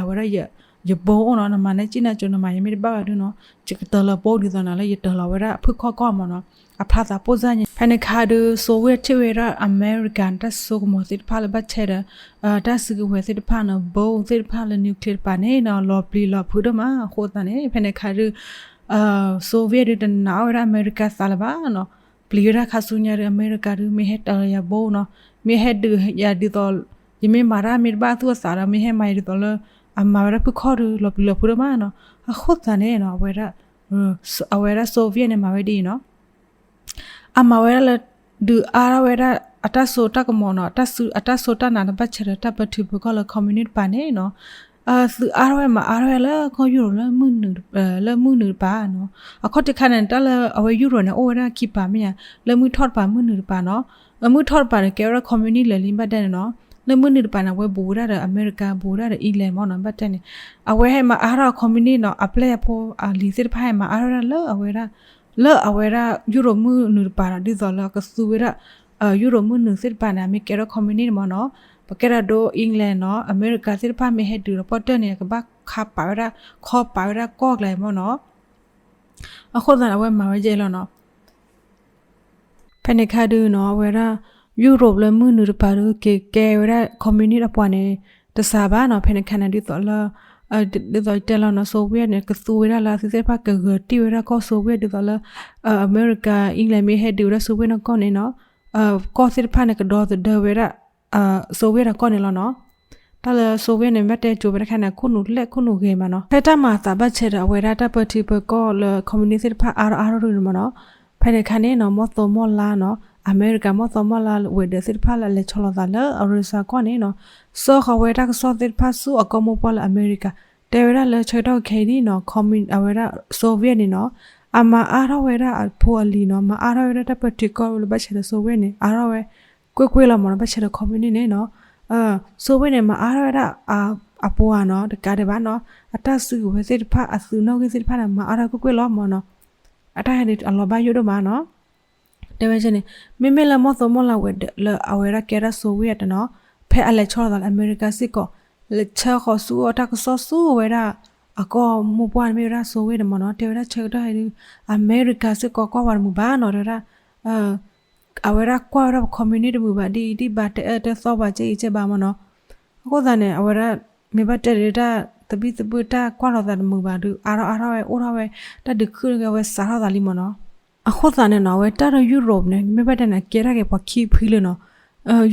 အဝဲဒၣ် ယ bomb အိၣ်နီၤ နမၤန့ၢ်ကံၣ်နၤကၠိ နမၤယမ့ၢ်တဘၣ်ဘၣ်ဒုနီၤ ယကတၢၤလီၤ bomb ဒ်သိးန့ၣ်လၢယတၢၤလီၤဝဲဒၣ်ဖုၣ်ခီၣ်ကီၢ်မ့ၢ်နီၤ. အဖျါသးပိၢ်စၢ်ညါ ဖဲန့ၣ်ခါဒုး Soviet ထံၣ်ဝဲဒၣ်အမဲရကၤန့ၣ် တၢ်စိကမီၤသ့ၣ်တဖၣ်လၢဘၣ်ဆဲးဒီး တၢ်စုကဝဲၤသ့ၣ်တဖၣ်နီၤ bomb သ့ၣ်တဖၣ်လၢ nuclear တပၤန့ၣ်နီၤ လီၤပျံၤလီၤဖုးဒိၣ်မး အဃိသတးန့ၣ် ဖဲန့ၣ်ခါဒုး Soviet ဒုးတနာ်အီၣ်ဝဲဒၣ်အမဲရကၤသးလၢၤဘၣ်နီၤ. ပျံၤဝဲဒၣ်ခါဆူညါဒီး အမဲရကၤဒုး မ့ၢ်ဟဲတၢၤလီၤယၤ bomb နီၤ မ့ၢ်ဟဲဒုးယၤဒ်သိး ယမ့ၢ်မၤတၢ်မ့ၢ်တဘၣ်သူၣ်အသးဒီး မ့ၢ်ဟဲမၤယၤဒ်သိးလၢ အမၤဝဲဒၣ်ဖုၣ်ခီၣ်ဒုး လီၤပျံၤလီၤဖုးဒိၣ်မးနီၤ. အဃိသတးန့ၣ်နီၤ အဝဲဒၣ် အဝဲဒၣ် Soviet န့ၣ် မၤဝဲဒ်အံၤနီၤ အမၤဝဲဒၣ်လၢ ဒုးအါထီၣ်ဝဲဒၣ် အတၢ်စိတၢ်ကမီၤနီၤ အတၢ်စိတၢ်နာ်န့ၣ် ဘၣ်ဆၣ်ဒီးတၢ်ပၢထံပၢကီၢ်လၢ communist တပၤန့ၣ်နီၤ သုးအါထီၣ်ဝဲမၤအါထီၣ်ဝဲလၢကီၢ်ယူရိး လၢမုၢ်နုာ်တပၤနီၤ. အခီၣ်ထံးခါန့ၣ် တၢ်လၢအဝဲယူရိးန့ၣ် အိၣ်ဝဲဒၣ်ခံပၤမ့ၢ်ဧါ, လၢမုၢ်ထီၣ်တပၤ မုၢ်နုာ်တပၤနီၤ. မုၢ်ထီၣ်တပၤန့ၣ် ကဲဝဲဒၣ် communist လၢာ်လံဘၣ်တဲန့ၣ်နီၤ. လၢမုၢ်နုာ်တပၤန့ၣ် အဝဲဘူးဝဲဒၣ်ဒီးအမဲရကၤ ဘူးဝဲဒၣ်ဒီး England မ့ၢ်နီၤ ဘၣ်တဲန့ၣ် အဝဲဟဲမၤအါထီၣ် communist နီၤ အပျဲၢ်အဖိအလံၤသ့ၣ်တဖၣ်ဟဲမၤအါထီၣ်ဝဲဒၣ်လၢအဝဲဒၣ် လၢအဝဲဒၣ်ယူရိးမုၢ်နုာ်တပၤဒီး ဒ်သိးလၢအကသူဝဲဒၣ် ယူရိးမုၢ်နုာ်သ့ၣ်တဖၣ်န့ၣ် အမ့ၢ်ကဲထီၣ် communist မ့ၢ်နီၤ, ပကဲထီၣ်ဒိ England နီၤ အမဲရကၤသ့ၣ်တဖၣ်မ့ၢ်ဟဲဒုးဒီးပီၣ်တၢၢ်န့ၣ် ကဘၣ်ခးပာ်ဝဲဒၣ် ခီပာ်ဝဲဒၣ်ကီၢ်ကျါမ့ၢ်နီၤ. အဃိသတးန့ၣ် အဝဲမၤဝဲယဲလီၤနီၤ. ဖဲန့ၣ်ခါဒုးနီၤ အဝဲဒၣ် ယူရိးလၢမုၢ်နုာ်တပၤဒုး က့ၤကဲဝဲဒၣ် communist အပှၤန့ၣ် တစှၤဘၣ်နီၤ. ဖဲန့ၣ်ခါန့ၣ် ဒ်သိးလၢ ဒ်သိးတဲလီၤနီၤ Soviet န့ၣ် ကသူဝဲဒၣ်လၢအသုးသ့ၣ်တဖၣ် ကဂၢၤတံၢ်ဝဲဒၣ်ကီၢ် Soviet ဒ်သိးလၢ အမဲရကၤ England မ့ၢ်ဟဲဒုးဝဲဒၣ် Soviet နီၢ်ကီၢ်န့ၣ်နီၤ ကီၢ်သ့ၣ်တဖၣ်န့ၣ် ကဒီသဒၢဝဲဒၣ် Soviet အကီၢ်န့ၣ်လီၤနီၤ. တၢ်လၢ Soviet န့ၣ် ဘၣ်တဲကၠိဖဲန့ၣ်ခါန့ၣ် ခိၣ်နူာ်လဲၣ်ခိၣ်နူာ်ဂ့ၤမးနီၤ. ဖဲတၢ်မၤအသးဘၣ်ဆဲးဒီး အဝဲဒၣ်တၢ်ပၢထံပၢကီၢ်လၢ communist သ့ၣ်တဖၣ်အါထီၣ်အါထီၣ်ဒုးန့ၣ်မ့ၢ်နီၤ. ဖဲန့ၣ်ခါန့ၣ်နီၤ မီၢ်သိမီၢ်လါနီၤ အမဲရကၤမီၢ်သိမီၢ်လါဝဲၤဒၢးသ့ၣ်တဖၣ်လၢအလဲၤဆီလီၤသးလၢအရစၢကီၢ်န့ၣ်နီၤ ဆှၢဃီၤဝဲတၢ်ကစီၣ်သ့ၣ်တဖၣ်ဆူအကီၢ်မိၢ်ပှၢ်လၢအမဲရကၤ တဲဝဲဒၣ်လၢဆၢကတီၢ်ခဲအံၤန့ၣ်နီၤ communist အဝဲဒၣ် Soviet န့ၣ်နီၤ အမၤအါထီၣ်ဝဲဒၣ်အဖိအလံၤနီၤ မၤအါထီၣ်ဝဲဒၣ်တၢ်ပၢထံကီၢ်လၢဘၣ်ဆဲးဒီး Soviet န့ၣ် အါထီၣ်ဝဲ ကွ့ၢ်ကွ့ၢ်လီၤမ့ၢ်နီၤ ဘၣ်ဆဲးဒီး communist န့ၣ်နီၤ Soviet န့ၣ် မၤအါထီၣ်ဝဲဒၣ် အပှၤနီၤ တကးဒံးဘၣ်နီၤ အတၢ်စုကဝဲၤသ့ၣ်တဖၣ် အသုးနီၣ်ဂံၢ်သ့ၣ်တဖၣ်န့ၣ် မၤအါထီၣ်ကွ့ၢ်ကွ့ၢ်လီၤမ့ၢ်နီၤ အတၢ်ဟဲဒုးအလီၤဘၣ်ယိၣ်ဒိၣ်မးနီၤ တဲဝဲန့ၣ် မ့မ့ၢ်လၢမီၢ်သိမီၢ်လါဝဲၤဒၢးလၢအဝဲဒၣ်ကဲဒၣ် Soviet တနီၤ ဖဲအလဲၤဆီလီၤသးလၢအမဲရကၤစ့ၢ်ကီး လဲၤဆှၢဃီၤဆူအတၢ်ကစီၣ်ဆူအဝဲဒၣ် အကီၢ်မိၢ်ပှၢ်န့ၣ်မ့ၢ်ဝဲဒၣ် Soviet န့ၣ်မ့ၢ်နီၤ တဲဝဲဒၣ်ဆၢကတီၢ်ဟဲဒုး အမဲရကၤစ့ၢ်ကီးကွၢ်ဝဲတမုာ်ဘၣ်နီၤ တဲဝဲဒၣ် အဝဲဒၣ်ကွၢ်ဝဲဒၣ်ပ communist တမုာ်ဘၣ် ဒ်အံၤဒ်ဘၣ် တအၢတသီဘၣ် ကဲအံၤကဲဘၣ်မ့ၢ်နီၤ အဃိသတးန့ၣ် အဝဲဒၣ် မ့ၢ်ဘၣ်တဲဒၣ်တၢ်သဘံၣ်သဘုၣ်တၢ်ကွၢ်ထီၣ်သးတမုာ်ဘၣ်ဒီး အါထီၣ်အါထီၣ်ဝဲ အိၣ်ထီၣ်ဝဲ တၢ်ဒုးခုၣ်န့ၢ်က့ၤဝဲစးထီၣ်သးလံမ့ၢ်နီၤ အဃိသတးန့ၣ်နီၤ အဝဲတၢ်လၢ Europe န့ၣ် မ့ၢ်ဘၣ်တဲန့ၣ် ကဲထီၣ်က့ၤပှၤခံဖုလၢနီၤ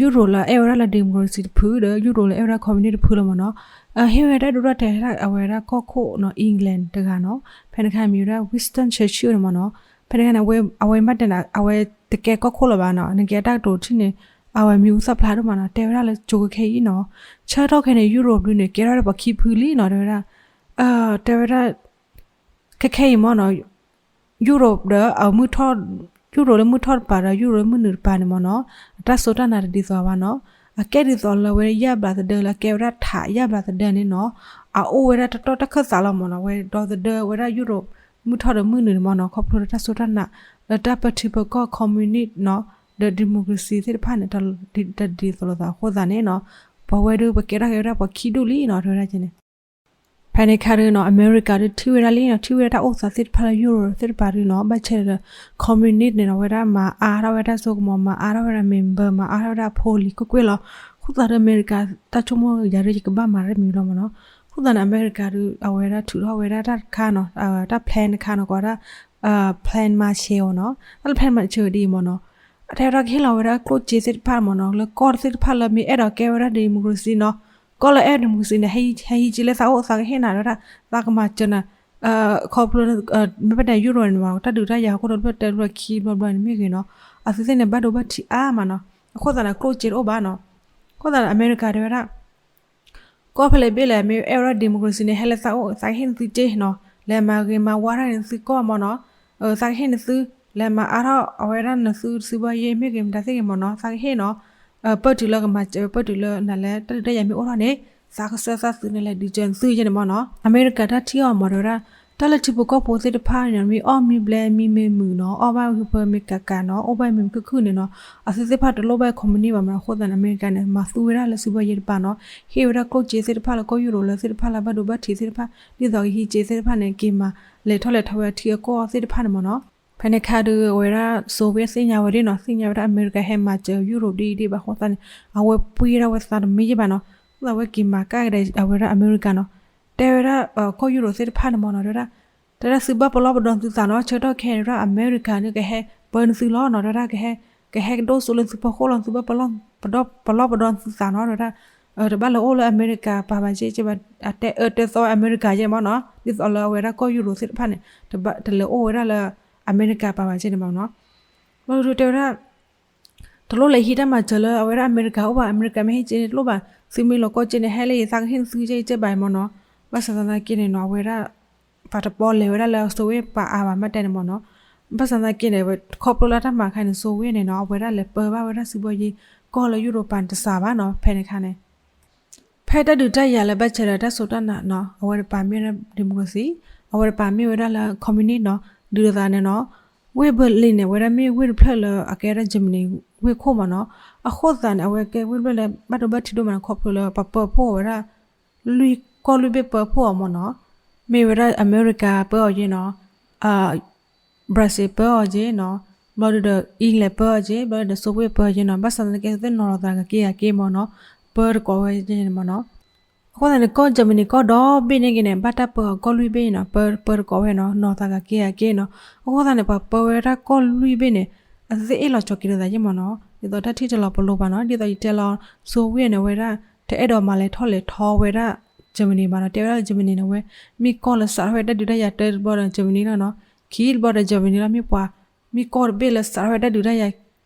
Europe လၢအအဲၣ်ဝဲဒၣ်လၢ democracy တဖုဒီး Europe လၢအဲၣ်ဝဲဒၣ် communist တဖုလၢမ့ၢ်နီၤ ဟ့ၣ်ဝဲတၢ်ဒိၣ်ထီၣ်တဲာ်ဝဲဒၣ်အဝဲဒၣ်ကီၢ်ခိၣ်နီၤ England တဂၤနီၤ ဖဲန့ၣ်ခါမ့ၢ်ဝဲဒၣ် Winston Churchill န့ၣ်မ့ၢ်နီၤ ဖဲန့ၣ်ခါန့ၣ် အဝဲမ့ၢ်တဲန့ၣ် အဝဲတကဲကီၢ်ခိၣ်လၢၤဘၣ်နီၤ နကဲတၢ်ကတိၤထံၣ်န့ၣ် အဝဲမံၤဟူသၣ်ဖျါဒိၣ်မးနီၤ တဲဝဲဒၣ်လၢကၠိခဲခဲအံၤနီၤ ဆၢကတီၢ်ခဲအံၤန့ၣ် Europe ဒုးန့ၣ် ကဲထီၣ်ဝဲဒၣ်ပှၤခံဖုလံနီၤ တဲဝဲဒၣ် တဲဝဲဒၣ် ခဲခဲအံၤမ့ၢ်နီၤ Europe ဒီးအမုၢ်ထီၣ် Europe လၢမုၢ်ထီၣ်တပၤဒီး Europe လၢမုၢ်နုာ်တပၤန့ၣ်မ့ၢ်နီၤ အတၢ်စိတၢ်နာ်တဒ်သိးဘၣ်နီၤ အကဲဒ်သိးလၢအဝဲယၣ်ဘျးသဒၢလၢအကဲဝဲဒၣ်ထးယၣ်ဘျးသဒၢန့ၣ်နီၤ အအိၣ်ဝဲဒၣ်တတီတခၢၣ်သးလီၤမ့ၢ်နီၤ, ဝဲဒီသဒၢဝဲဒၣ်ယူရိး မုၢ်ထီၣ်ဒီးမုၢ်နုာ်န့ၣ်မ့ၢ်နီၤ, ခီဖျိလၢတၢ်စိတၢ်နာ် လၢတၢ်ပၢထံပၢကီၢ် communist နီၤ, ဒီး democracy သ့ၣ်တဖၣ်န့ၣ် တဒ်သိးလိာ်သးအဃိသတးန့ၣ်နီၤ, ပှၤဝဲဒၣ်ပကဲထီၣ်က့ၤဝဲဒၣ်ပှၤခံဒူၣ်လံနီၤ တဲဝဲဒၣ်ကဲန့ၣ် ဖဲန့ၣ်ခါဒုးနီၤ အမဲရကၤဒုးထံၣ်ဝဲဒၣ်လံနီၤ, ထံၣ်ဝဲဒၣ်တၢ်အိၣ်သးသ့ၣ်တဖၣ်လၢယူရိးသ့ၣ်တဖၣ်ဒုးနီၤ, ဘၣ်ဆၣ်ဒီး communist န့ၣ်နီၤ ဝဲဒၣ်မၤအါထီၣ်ဝဲဒၣ်စိကမီၤ, မၤအါထီၣ်ဝဲဒၣ် member, မၤအါထီၣ်ဝဲဒၣ်ဖိလံၤကွ့ၢ်ကွ့ၢ်လီၤ. အဃိသတးဒီး အမဲရကၤတၢ်ဆိကမိၣ်ယၤဒုး ယကဘၣ်မၤတၢ်တမံၤလီၤမ့ၢ်နီၤ. အဃိသတးန့ၣ် အမဲရကၤဒုး အဝဲဒၣ်ထုးထီၣ်ဝဲဒၣ်တၢ်တခါနီၤ, တၢ် plan တခါနီၤ, ကိးဝဲဒၣ် plan Marshall နီၤ, တၢ်လၢ plan Marshall ဒ်အံၤမ့ၢ်နီၤ, အထဲဝဲဒၣ်ကဟ့ၣ်လီၤဝဲဒၣ်ကျိၣ်စ့သ့ၣ်တဖၣ်မ့ၢ်နီၤ, လၢကီၢ်သ့ၣ်တဖၣ်လၢမ့ၢ်အဲၣ်ဒိးကဲဝဲဒၣ် democracy နီၤ, ကီၢ်လၢအဲၣ် democracy န့ၣ် ဟဲဟံးက့ၤလၢသးအိၣ် သးကဟ့ၣ်နၤဝဲဒၣ်, သးကမၤစၢၤနၤ, ခီဖျိ မ့ၢ်ပတဲ ယူရိး န့ၣ်မ့ၢ် တၢ်ဒုးတၢ်ယၤအဃိဒီး ဖျၢၣ်တဲဘျီခံဘျီဘျီန့ၣ်မ့ၢ်ဂ့ၤနီၤ, အသုသ့ၣ်န့ၣ် ဘၣ်ဒိဘၣ်ထံးအါမးနီၤ, အဃိသတးန့ၣ် ကျိၣ်စ့တအိၣ်ဘၣ်နီၤ. အဃိသတးန့ၣ် အမဲရကၤတဲဝဲဒၣ် ကီၢ်ဖဲလဲၣ်ဘ့ၣ်လဲၣ် မ့ၢ်အဲၣ်ဝဲဒၣ် democracy န့ၣ် ဟဲလၢသးအိၣ် သးကဟ့ၣ်နသုစ့နီၤ, လဲၤမၤဂ့ၤမၤဝါထီၣ်န့ၢ်သုကီၢ်မ့ၢ်နီၤ, သးကဟ့ၣ်နသု, လဲၤမၤအါထီၣ်အဝဲဒၣ်နသုစုဘၣ်ယဲၢ်မ့ၢ်ဂ့ၤ မတၤသ့ၣ်ဂ့ၤမ့ၢ်နီၤ, သးကဟ့ၣ်နီၤ, ပၢၢ်တုၤလၢကမၤစၢၤဝဲ ပၢၢ်တုၤလၢနၤလၢတၢ်ဒုးတၢ်ယၤမ့ၢ်အိၣ်ထီၣ်န့ၣ် သးကဆှၢသးသုးန့ၣ် လဲၤဒုးစၢၤနသုယဲၢ်န့ၣ်မ့ၢ်နီၤ. အမဲရကၤတၢ်ထံၣ်အီၤမ့ၢ်တဲဝဲဒၣ် တၢ်လၢထံဖိကီၢ်ဖိသ့ၣ်တဖၣ်န့ၣ် မ့ၢ်အီၣ်မ့ၢ်ဘျဲမ့ၢ်မ့ၢ်မုာ်နီၤ, အီၣ်ဘၣ်မ့ၢ်ဖၢမ့ၢ်ကးကးနီၤ, အိၣ်ဘၣ်မ့ၢ်ခုၣ်ခုၣ်န့ၣ်နီၤ, အသုသ့ၣ်တဖၣ်တလိၣ်ဘၣ် communist ဘၣ်မ့ၢ်နီၤ. အဃိသတးန့ၣ် အမဲရကၤန့ၣ် မၤသူဝဲဒၣ်လၢစုဘၣ်ယဲၢ်တပၤနီၤ, ဟ့ၣ်ဝဲဒၣ်ကျိၣ်စ့သ့ၣ်တဖၣ်လၢကီၢ်ယူရိးလၢသ့ၣ်တဖၣ်လၢဘၣ်ဒိဘၣ်ထံးသ့ၣ်တဖၣ် ဒ်သိးကဟံးစ့သ့ၣ်တဖၣ်န့ၣ် က့ၤမၤလဲၤထီၣ်လဲၤထီဝဲအထံအကီၢ်သ့ၣ်တဖၣ်န့ၣ်မ့ၢ်နီၤ. ဖဲန့ၣ်ခါဒုး အဝဲဒၣ် Soviet သ့ၣ်ညါဝဲဒၣ်နီၤ, သ့ၣ်ညါဝဲဒၣ်အမဲရကၤဟဲမၤစၢၤယူရိး ဒ်အံၤဒ်ဘၣ်အဃိသတးန့ၣ် အဝဲပှ့ၤဒၣ်ဝဲသးတမံၤယဲၢ်ဘၣ်နီၤ. အဃိသတးဝဲက့ၤမၤကၣ်ကဒါအဝဲဒၣ်အမဲရကၤနီၤ, တဲဝဲဒၣ် ကီၢ်ယူရိးသ့ၣ်တဖၣ်န့ၣ်မ့ၢ်နီၤ, တဲဝဲဒၣ် တဲဒၣ်သုဘၣ်ပလီၢ်ပဒီသုသးနီၤ, ဆၢကတီၢ်ခဲအံၤဒၣ် အမဲရကၤန့ၣ် ကဟဲပၢနသုလီၤနီၤ, တဲဝဲဒၣ် ကဟဲ ကဟဲကဒိၣ်စိလၢသုဖီခိၣ်လီၤ, သုဘၣ်ပလီၢ်ပဒီသုသးနီၤ, တဲဝဲဒၣ် တဘၣ်လၢအိၣ်လၢအမဲရကၤပၤဘၣ်က့ က့ဘၣ် အတဲအၢတဲသီဝဲအမဲရကၤယဲၢ်မ့ၢ်နီၤ, ဒ်သိးလၢအဝဲဒၣ်ကီၢ်ယူရိးသ့ၣ်တဖၣ်န့ၣ် တဘၣ်တလဲၤအိၣ်ဝဲဒၣ်လၢအမဲရကၤပၤဘၣ်က့န့ၣ်မ့ၢ်နီၤ. ဘျီဒုးတဲဝဲဒၣ် တလိၣ်လဲၤဟံးတၢ်မၤစၢၤလၢအဝဲဒၣ်အမဲရကၤအိၣ်ဘၣ်, အမဲရကၤမ့ၢ်ဟ့ၣ်က့န့ၣ်တလိၣ်ဘၣ်, သုမ့ၢ်လီၤကီၢ်က့န့ၣ် ဟဲလၢယသးကဟ့ၣ်နသုက့က့ဘၣ်မ့ၢ်နီၤ. ဘၣ်ဆၣ်သနာ်က့န့ၣ်နီၤ အဝဲဒၣ် ပှၤတပီလဲၤဝဲဒၣ်လၢ Soviet ပၤအါဘၣ်မ့ၢ်တဲန့ၣ်မ့ၢ်နီၤ. ဘၣ်ဆၣ်သနာ်က့န့ၣ် ခီဖျိလၢတၢ်မၤခါန့ၣ် Soviet န့ၣ်နီၤ အဝဲဒၣ်လဲၤပၢဘၣ်ဝဲဒၣ်စုဘီယ့ကီၢ်လၢယူရိးပၤန့ၣ်တစှၤဘၣ်နီၤ ဖဲန့ၣ်ခါန့ၣ် ဖဲတၢ်ဒုးတၢ်ယၤလၢဘၣ်ဆၣ်ဒီးတၢ်စိတၢ်နာ်နီၤ အဝဲတပၤမ့ၢ်ဝဲဒၣ် democracy, အဝဲတပၤမ့ၢ်ဝဲဒၣ်လၢ communist နီၤ, ဒုးလိာ်သးန့ၣ်နီၤ, ဝ့ၢ် Berlin န့ၣ် အဝဲဒၣ်မ့ၢ်ဝ့ၢ်တဖျၢၣ်လၢအကဲဝဲဒၣ် Germany ဝ့ၢ်ခိၣ်မ့ၢ်နီၤ. အဃိသတးန့ၣ် အဝဲကဲဝ့ၢ်တဖျၢၣ်လၢဘၣ်ဒိဘၣ်ထံးဒိၣ်မးနီၤ ခီဖျိလၢပှၤပၢဖှိၣ်ဝဲဒၣ် လွံၢ်ကီၢ်လွံၢ်ဘ့ၣ်ပၢဖှိၣ်အီၤမ့ၢ်နီၤ. မ့ၢ်ဝဲဒၣ်အမဲရကၤပၢအီၤယဲၢ်နီၤ, Brazil ပၢအီၤယဲၢ်နီၤ, ဘျီဒုးဒီး England ပၢအီၤယဲၢ်, ဘျီဒုးဒီး Soviet ပၢအီၤယဲၢ်နီၤ. ဘၣ်ဆၣ်သနာ်က့ သုသ့ၣ်နီၤလီၤသးကက့ၤက့ၤမ့ၢ်နီၤ, ပၢတကိးဝဲယဲၢ်န့ၣ်မ့ၢ်နီၤ. အဃိသတးန့ၣ် ကီၢ် Germany ကီၢ်ဒီဘ့ၣ်န့ၣ်က့ၤန့ၣ် ဘၣ်တၢ်ပၢအီၤကီၢ်လွံၢ်ဘ့ၣ်နီၤ, ပၢ ပၢတကိးဝဲနီၤ, နီၤသးကက့ၤက့ၤနီၤ. အဃိသတးန့ၣ် ပှၤပၢဝဲဒၣ်ကီၢ်လွံၢ်ဘ့ၣ်န့ၣ် အသုသ့ၣ်အ့ၣ်လိာ်ဆိးက့လိာ်သးယဲၢ်မ့ၢ်နီၤ, ဒ်သိးတၢ်ထံၣ်တလီၤပလိာ်ဘၣ်နီၤ. ဒ်သိးယတဲလီၤ Soviet န့ၣ် အဝဲဒၣ် တအဲၣ်ဒိးမၤလဲၤထီၣ်လဲၤထီဝဲဒၣ် Germany ဘၣ်နီၤ. တဲဝဲဒၣ်လၢ Germany န့ၣ် အဝဲ မ့ၢ်ကီၢ်လၢစးထီၣ်ဝဲတၢ်ဒုးတၢ်ယၤတၢတဘျီဒီး Germany လီၤနီၤ, ခံတဘျီဒီး Germany လီၤ. မ့ၢ်ပှၤ မ့ၢ်ကီၢ်တဘ့ၣ်လၢစးထီၣ်ဝဲတၢ်ဒုးတၢ်ယၤ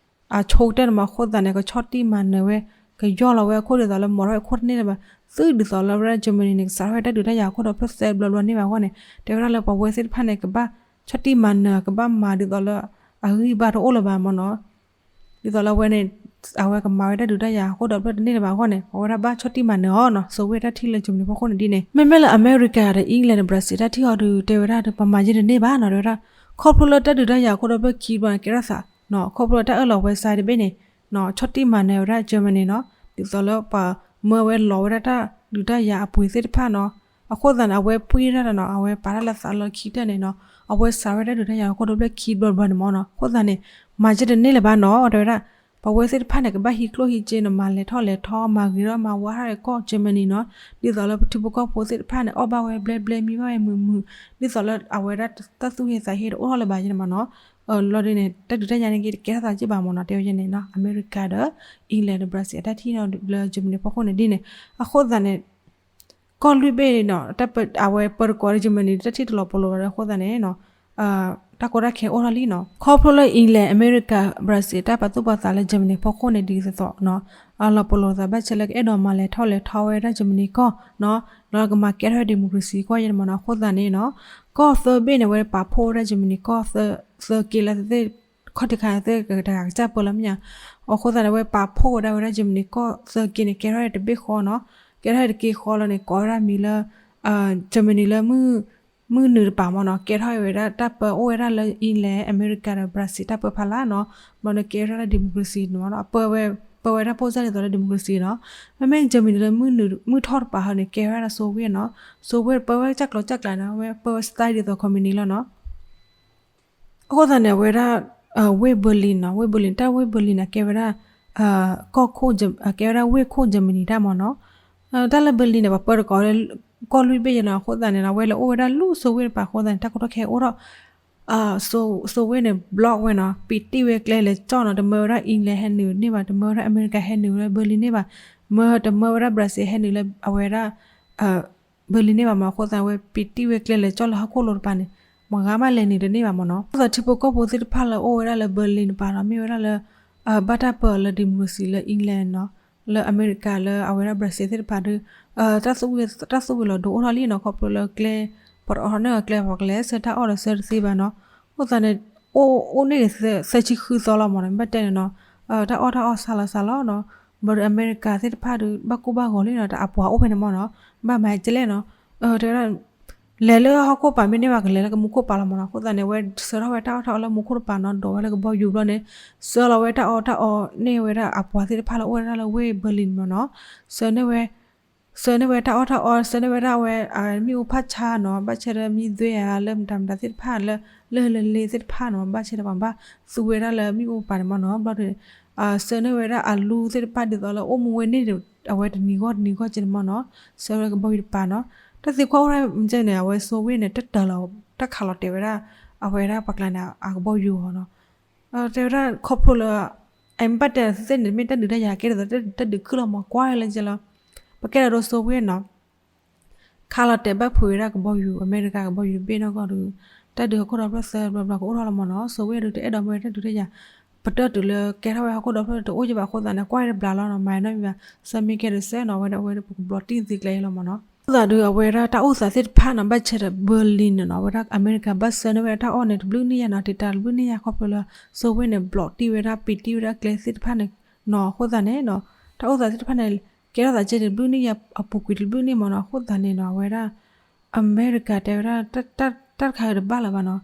အဆိကတၢၢ်န့ၣ်မ့ၢ် အဃိသတးန့ၣ် ကဆီၣ်တံၢ်မၤနၢၤဝဲ ကယီၢ်လီၤဝဲအခိၣ်ဒ်သိးလၢ မၤထီၣ်ဝဲအခိၣ်တန့ၢ်လၢၤဘၣ်. သုဒ်သိးလၢဝဲဒၣ် Germany န့ၣ် ကစးထီၣ်ဝဲတၢ်ဒုးတၢ်ယၤအခိၣ်ဒီးဖျၢၣ်သၢဘျီဘျီန့ၢ်ဘၣ်အဂီၢ်န့ၣ် တဲဝဲဒၣ်လၢပှၤဝဲသ့ၣ်တဖၣ်န့ၣ် ကဘၣ်ဆီၣ်တံၢ်မၤနၢၤ ကဘၣ်မၤဒ်သိးလၢ အဂံၢ်ဘါတအိၣ်လၢၤဘၣ်မ့ၢ်နီၤ. ဒ်သိးလၢအဝဲန့ၣ် အဝဲကမၤဝဲတၢ်ဒုးတၢ်ယၤအခိၣ်ဒီးဖျၢၣ်တန့ၢ်လၢၤဘၣ်အဂီၢ်န့ၣ် အဝဲဒၣ်ဘၣ်ဆီၣ်တံၢ်မၤနၢၤအီၤနီၤ. စိဝ့ၢ်တၢ်ထံၣ်လၢ Germany ဖီခိၣ်န့ၣ်ဒ်န့ၣ် မ့မ့ၢ်လၢအမဲရကၤဒီး England ဒီး Brazil တၢ်ထံၣ်အီၤဒီး တဲဝဲဒၣ်ဒီး ပမၤယဲၢ်တန့ၢ်ဘၣ်နီၤ တဲဝဲဒၣ် ခီဖျိလၢတၢ်ဒုးတၢ်ယၤအခိၣ်ဒီးဖျၢၣ်ခံဘျီန့ၣ် ကဲထီၣ်သးနီၤ ခီဖျိလၢတၢ်အၢၣ်လီၤဝဲစါတဘ့ၣ်န့ၣ်နီၤ ဆီၣ်တံၢ်မၤနၢၤဝဲဒၣ် Germany နီၤ ဒ်သိးလၢပှၤမၢဝဲလီၤဝဲဒၣ်တၢ်ဒုးတၢ်ယၤအပှ့ၤသ့ၣ်တဖၣ်နီၤ. အဃိသတးန့ၣ် အဝဲပှ့ၤဒၣ်နီၤ အဝဲပာ်တၢ်လၢသးလီခံကတၢၢ်န့ၣ်နီၤ အဝဲစးထီၣ်ဝဲတၢ်ဒုးတၢ်ယၤအခိၣ်ဒီးဖျၢၣ်ခံဘျီဘျီန့ၣ်မ့ၢ်နီၤ. အဃိသတးန့ၣ် မၤယဲၢ်တန့ၢ်လၢၤဘၣ်နီၤ တဲဝဲဒၣ် ပှၤဝဲသ့ၣ်တဖၣ်န့ၣ် ကဘၣ်ဟံးကျိၣ်ဟံးစ့နီၤ မၤလဲၤထီၣ်လဲၤထီ မၤဂ့ၤထီၣ်မၤဝါထီၣ်ကီၢ် Germany နီၤ ဒ်သိးလၢပထံဖိကီၢ်ဖိသ့ၣ်တဖၣ်န့ၣ် အီၣ်ဘၣ်ဝဲဘျဲဘျဲမံဘၣ်ဝဲမုာ်မုာ် ဒ်သိးလၢအဝဲဒၣ်တၢ်သူၣ်ဟ့သးဟ့တအိၣ်ထီၣ်လၢၤဘၣ်ယဲၢ်န့ၣ်မ့ၢ်နီၤ. လီၤဒ်န့ၣ် တၢ်ဒုးတၢ်ယၤန့ၣ်က့ၤတကဲထီၣ်သးက့ၢ်ဘၣ်မ့ၢ်နီၤ တဲဝဲယဲၢ်န့ၣ်နီၤ အမဲရကၤဒီး England ဒီး Brazil အတၢ်ထံၣ်လၢ Germany ဖီခိၣ်န့ၣ်ဒ်န့ၣ်. အဃိသတးန့ၣ် ကီၢ်လွံၢ်ဘ့ၣ်နီၤ အဝဲပၢတကိးဒီး Germany တၢ်ထံၣ်တလီၤပလိာ်ဘၣ်ဒီး အဃိသတးန့ၣ် တၢ်ကီတၢ်ခဲအိၣ်ထီၣ်လံနီၤ. ခီဖျိလၢ England အမဲရကၤ Brazil တၢ်ပာ်သူၣ်ပာ်သးလၢ Germany ဖီခိၣ်န့ၣ်ဒ်သိးသိးနီၤ အလီၤပလိာ်သးဘၣ်ဆၢလၢကအဲၣ်ဒိးမၤလဲၤထီၣ်လဲၤထီဝဲဒၣ် Germany ကီၢ်နီၤ လၢကမၤကဲထီၣ်ဝဲ democracy ကီၢ်ယဲၢ်န့ၣ်မ့ၢ်နီၤ. အဃိသတးန့ၣ်နီၤ ကီၢ်သၢဘ့ၣ်န့ၣ် အဝဲပာ်ဖှိၣ်ဝဲဒၣ် Germany ကီၢ် သၢက့လၢသ့ၣ် ခီၣ်ထံးခါန့ၣ်သ့ၣ်တဂၤကစၢ်ပၢလီၤမ့ၢ်ဧါ. အဃိသတးန့ၣ် အဝဲပာ်ဖှိၣ်ဝဲဒၣ်ဝဲဒၣ် Germany ကီၢ်သၢက့န့ၣ် ကဲထီၣ်တဘ့ၣ်ဃီနီၤ ကဲထီၣ်တက့ၢ်ဃီလီၤန့ၣ် ကိးဝဲဒၣ်မံၤလၢ Germany လၢ မုၢ်နုာ်တပၤမ့ၢ်နီၤ ကဲထီၣ်ဝဲဒၣ်တၢ်ပၢအိၣ်ဝဲဒၣ်လၢ England အမဲရကၤဒီး Brazil တၢ်ပၢဖးလၢ်နီၤ, ဘျီန့ၣ်ကဲထီၣ်ဒၣ် democracy န့ၣ်မ့ၢ်နီၤ ပၢဝဲဒၣ်ပိၢ်စၢ်ဒ်သိးလၢ democracy နီၤ, မ့မ့ၢ် Germany လၢ မုၢ်ထီၣ်တပၤဟီန့ၣ် ကဲဝဲဒၣ် Soviet နီၤ, Soviet ပၢဝဲကၢ်ကျီကၢ်ကျါန့ၣ် ဝဲပၢဝဲ style ဒ်သိး communist လီၤနီၤ. အဃိသတးန့ၣ် အဝဲဒၣ် ဝ့ၢ် Berlin နီၤ, ဝ့ၢ် Berlin တၢ်ဝ့ၢ် Berlin န့ၣ် ကဲဝဲဒၣ် ကဲဝဲဒၣ်ဝ့ၢ်ခိၣ် Germany တၢ်မ့ၢ်နီၤ, တၢ်လၢ Berlin န့ၣ် ပှၤပၢတကိးလၢ ကီၢ်လွံၢ်ဘ့ၣ်ယဲနီၤ, အဃိသတးန့ၣ် အဝဲလဲၤအိၣ်ဝဲဒၣ်လၢ Soviet တပၤအဃိသတးန့ၣ် တၢ်ကီတၢ်ခဲအိၣ်ထီၣ် Soviet န့ၣ် block ဝဲနီၤ, ပံးတံၢ်ဝဲကျဲလဲၤကၠီၣ်နီၤ, တမၢဝဲဒၣ် England ဟဲနုာ်န့ၢ်ဘၣ်, တမၢဝဲဒၣ် အမဲရကၤ ဟဲနုာ်လၢ Berlin န့ၢ်ဘၣ်, မၢတမၢဝဲဒၣ် Brazil ဟဲနုာ်လၢအဝဲဒၣ် Berlin န့ၢ်ဘၣ်မ့ၢ်, အဃိသတးဝဲပံးတံၢ်ဝဲကျဲလဲၤကၠီၣ်လၢဟီၣ်ခိၣ်လိၤတပၤန့ၣ် မ့ၢ်ဂၤမးလဲၤနုာ်တန့ၢ်ဘၣ်မ့ၢ်နီၤ. အဃိသတးထံဖိကီၢ်ဖိသ့ၣ်တဖၣ်လၢအိၣ်ဝဲဒၣ်လၢ Berlin တပၤဒီး မ့ၢ်ဝဲဒၣ်လၢ ဘၣ်တၢ်ပၢအီၤလၢ democracy လၢ England နီၤ, လၢအမဲရကၤလၢအဝဲဒၣ် Brazil သ့ၣ်တဖၣ်ဒီး တၢ်သူၣ်ဝံၤလီၤဒိအိၣ်ထီၣ်လံနီၤ, ခီဖျိလၢကျဲ ပှၤတအိးထီၣ်န့ၢ်အီၤကျဲ ပှၤကလဲၤဆှၢတၢ်အီၣ်ဒီးဆှၢတသ့ဘၣ်နီၤ. အဃိသတးန့ၣ် အိၣ်အိၣ်န့ၢ်သၢဆံဃုသီလီၤမ့ၢ်နီၤ, မ့ၢ်ဘၣ်တဲန့ၣ်နီၤ, တၢ်အီၣ်တၢ်အီစှၤလီၤစှၤလီၤနီၤ, ဘၣ်ဒီးအမဲရကၤသ့ၣ်တဖၣ်ဒီး ဘၣ်ကူဘၣ်ဂီၤလံနီၤ, တၢ်အပှၤအိၣ်ဖဲန့ၣ်မ့ၢ်နီၤ, ဘၣ်မၤကလဲၣ်နီၤ, တဲဝဲဒၣ် လဲၤလၢဟီၣ်ခိၣ်ပၤမ့ၢ်န့ၢ်ဘၣ် ကလဲၤလၢကမူခိၣ်ပၤလီၤမ့ၢ်နီၤ. အဃိသတးန့ၣ် အဝဲဆှၢထီၣ်ဝဲတၢ်အီၣ်တၢ်အီလၢမူခိၣ်တပၤနီၤ, ဒိးဝဲလၢကဘီယူၤဘျီန့ၣ် ဆှၢလီၤဝဲတၢ်အီၣ်တၢ်အီန့ၢ်ဝဲဒၣ်အပှၤသ့ၣ်တဖၣ်လၢအိၣ်ဝဲဒၣ်လၢဝ့ၢ် Berlin မ့ၢ်နီၤ, ဆှၢန့ၢ်ဝဲ ဆှၢန့ၢ်ဝဲတၢ်အီၣ်တၢ်အီ, ဆှၢန့ၢ်ဝဲဒၣ်အဝဲ မ့ၣ်အူဖးဆါနီၤ, ဘၣ်ဆၣ်ဒီးမံသွဲဧါ လၢမတၤမတၤသ့ၣ်တဖၣ်လၢ လၢလၢလ့သ့ၣ်တဖၣ်နီၤ, ဘၣ်ဆၣ်ဒီးပှၤဘၣ်သူဝဲဒၣ်လၢမ့ၣ်အူပၤန့ၣ်မ့ၢ်နီၤ, ဘျီဒီး ဆှၢန့ၢ်ဝဲဒၣ်အလူသ့ၣ်တဖၣ်ဒ်သိးလၢအိၣ်မူဝဲန့ၣ်ဒီး အဝဲတနံၤဂီၢ်တနံၤဂီၢ်ကဲန့ၣ်မ့ၢ်နီၤ, ဆှၢဝဲကဘီယူၤတပၤနီၤ. တၢ်သံကွၢ်အိၣ်ထီၣ်မ့ၢ်န့ၣ် အဝဲ Soviet န့ၣ် တတၢၢ်လီၤ တၢ်ခးလီၤတဲာ်ဝဲဒၣ် အဝဲဒၣ်ပှၤကျါန့ၣ် အကဘီယူၤအီၤနီၤ. တဲဝဲဒၣ်ခီဖျိလၢ အမ့ၢ်ဘၣ်တဲသုသ့ၣ်န့ၣ် မ့ၢ်တၢ်ဒုးတၢ်ယၤကဲဒ်သိးတၢ်ဒုးခုၣ်လီၤမ့ၢ် ကွၢ်လၢကဲလီၤ. ပကဲဒၣ်ဒိ Soviet နီၤ ခးလီၤတဲာ်ဘၣ်ဖုးဝဲဒၣ်ကဘီယူၤ အမဲရကၤကဘီယူၤတဘ့ၣ်နီၢ်ကီၢ်ဒီး တၢ်ဒုးဟီၣ်ခိၣ်ဒီဖျၢၣ်သၢဘျီဘျီကအိၣ်ထီၣ်လီၤမ့ၢ်နီၤ. စိးဝ့ၢ်ဒုးတအဲၣ်ဒိးမ့ၢ်ဝဲတၢ်ဒုးတၢ်ယၤ ပတၢၢ်တုၤလၢကဲထီၣ်ဝဲဟီၣ်ခိၣ်ဒီဖျၢၣ်တအိၣ်ကဘၣ်အဃိသတးန့ၣ် ကွၢ်တဘျီလီၤနီၤ မၤနီတမံၤဘၣ် ဆၢမ့ၢ်ကဲဒီးဆၢနီၤ အဝဲဒၣ်အဝဲဒၣ်ပကဘျီတံၢ်သ့ကျဲလီၤမ့ၢ်နီၤ. အဃိသတးဒုးအဝဲဒၣ်တၢ်အိၣ်သးသ့ၣ်တဖၣ်နီၤ ဘၣ်ဆၣ်ဒီး Berlin နီၤ အဝဲဒၣ်အမဲရကၤဘၣ်ဆၢန့ၢ်ဝဲဒၣ်တၢ်အီၣ်န့ၣ် တဘျုးနံၣ်ယါနီၤ တံာ်တာ်တဘျုးနံၣ်ယါခီဖျိလၢ စိးဝ့ၢ်န့ၣ် ဘျီးတံၢ်ဝဲဒၣ် ပံးတံၢ်ဝဲဒၣ်ကျဲသ့ၣ်တဖၣ်န့ၣ်နီၤ. အဃိသတးန့ၣ်နီၤ တၢ်အိၣ်သးသ့ၣ်တဖၣ်န့ၣ် ကဲထီၣ်သးကဲန့ၣ် တဘျုးနံၣ်ယါအပူၤကွံာ်တဘျုးနံၣ်မ့ၢ်နီၤ. အဃိသတးန့ၣ်နီၤ အဝဲဒၣ် အမဲရကၤတဲဝဲဒၣ် တၢ်တခါအံၤတဘၣ်လၢၤဘၣ်နီၤ.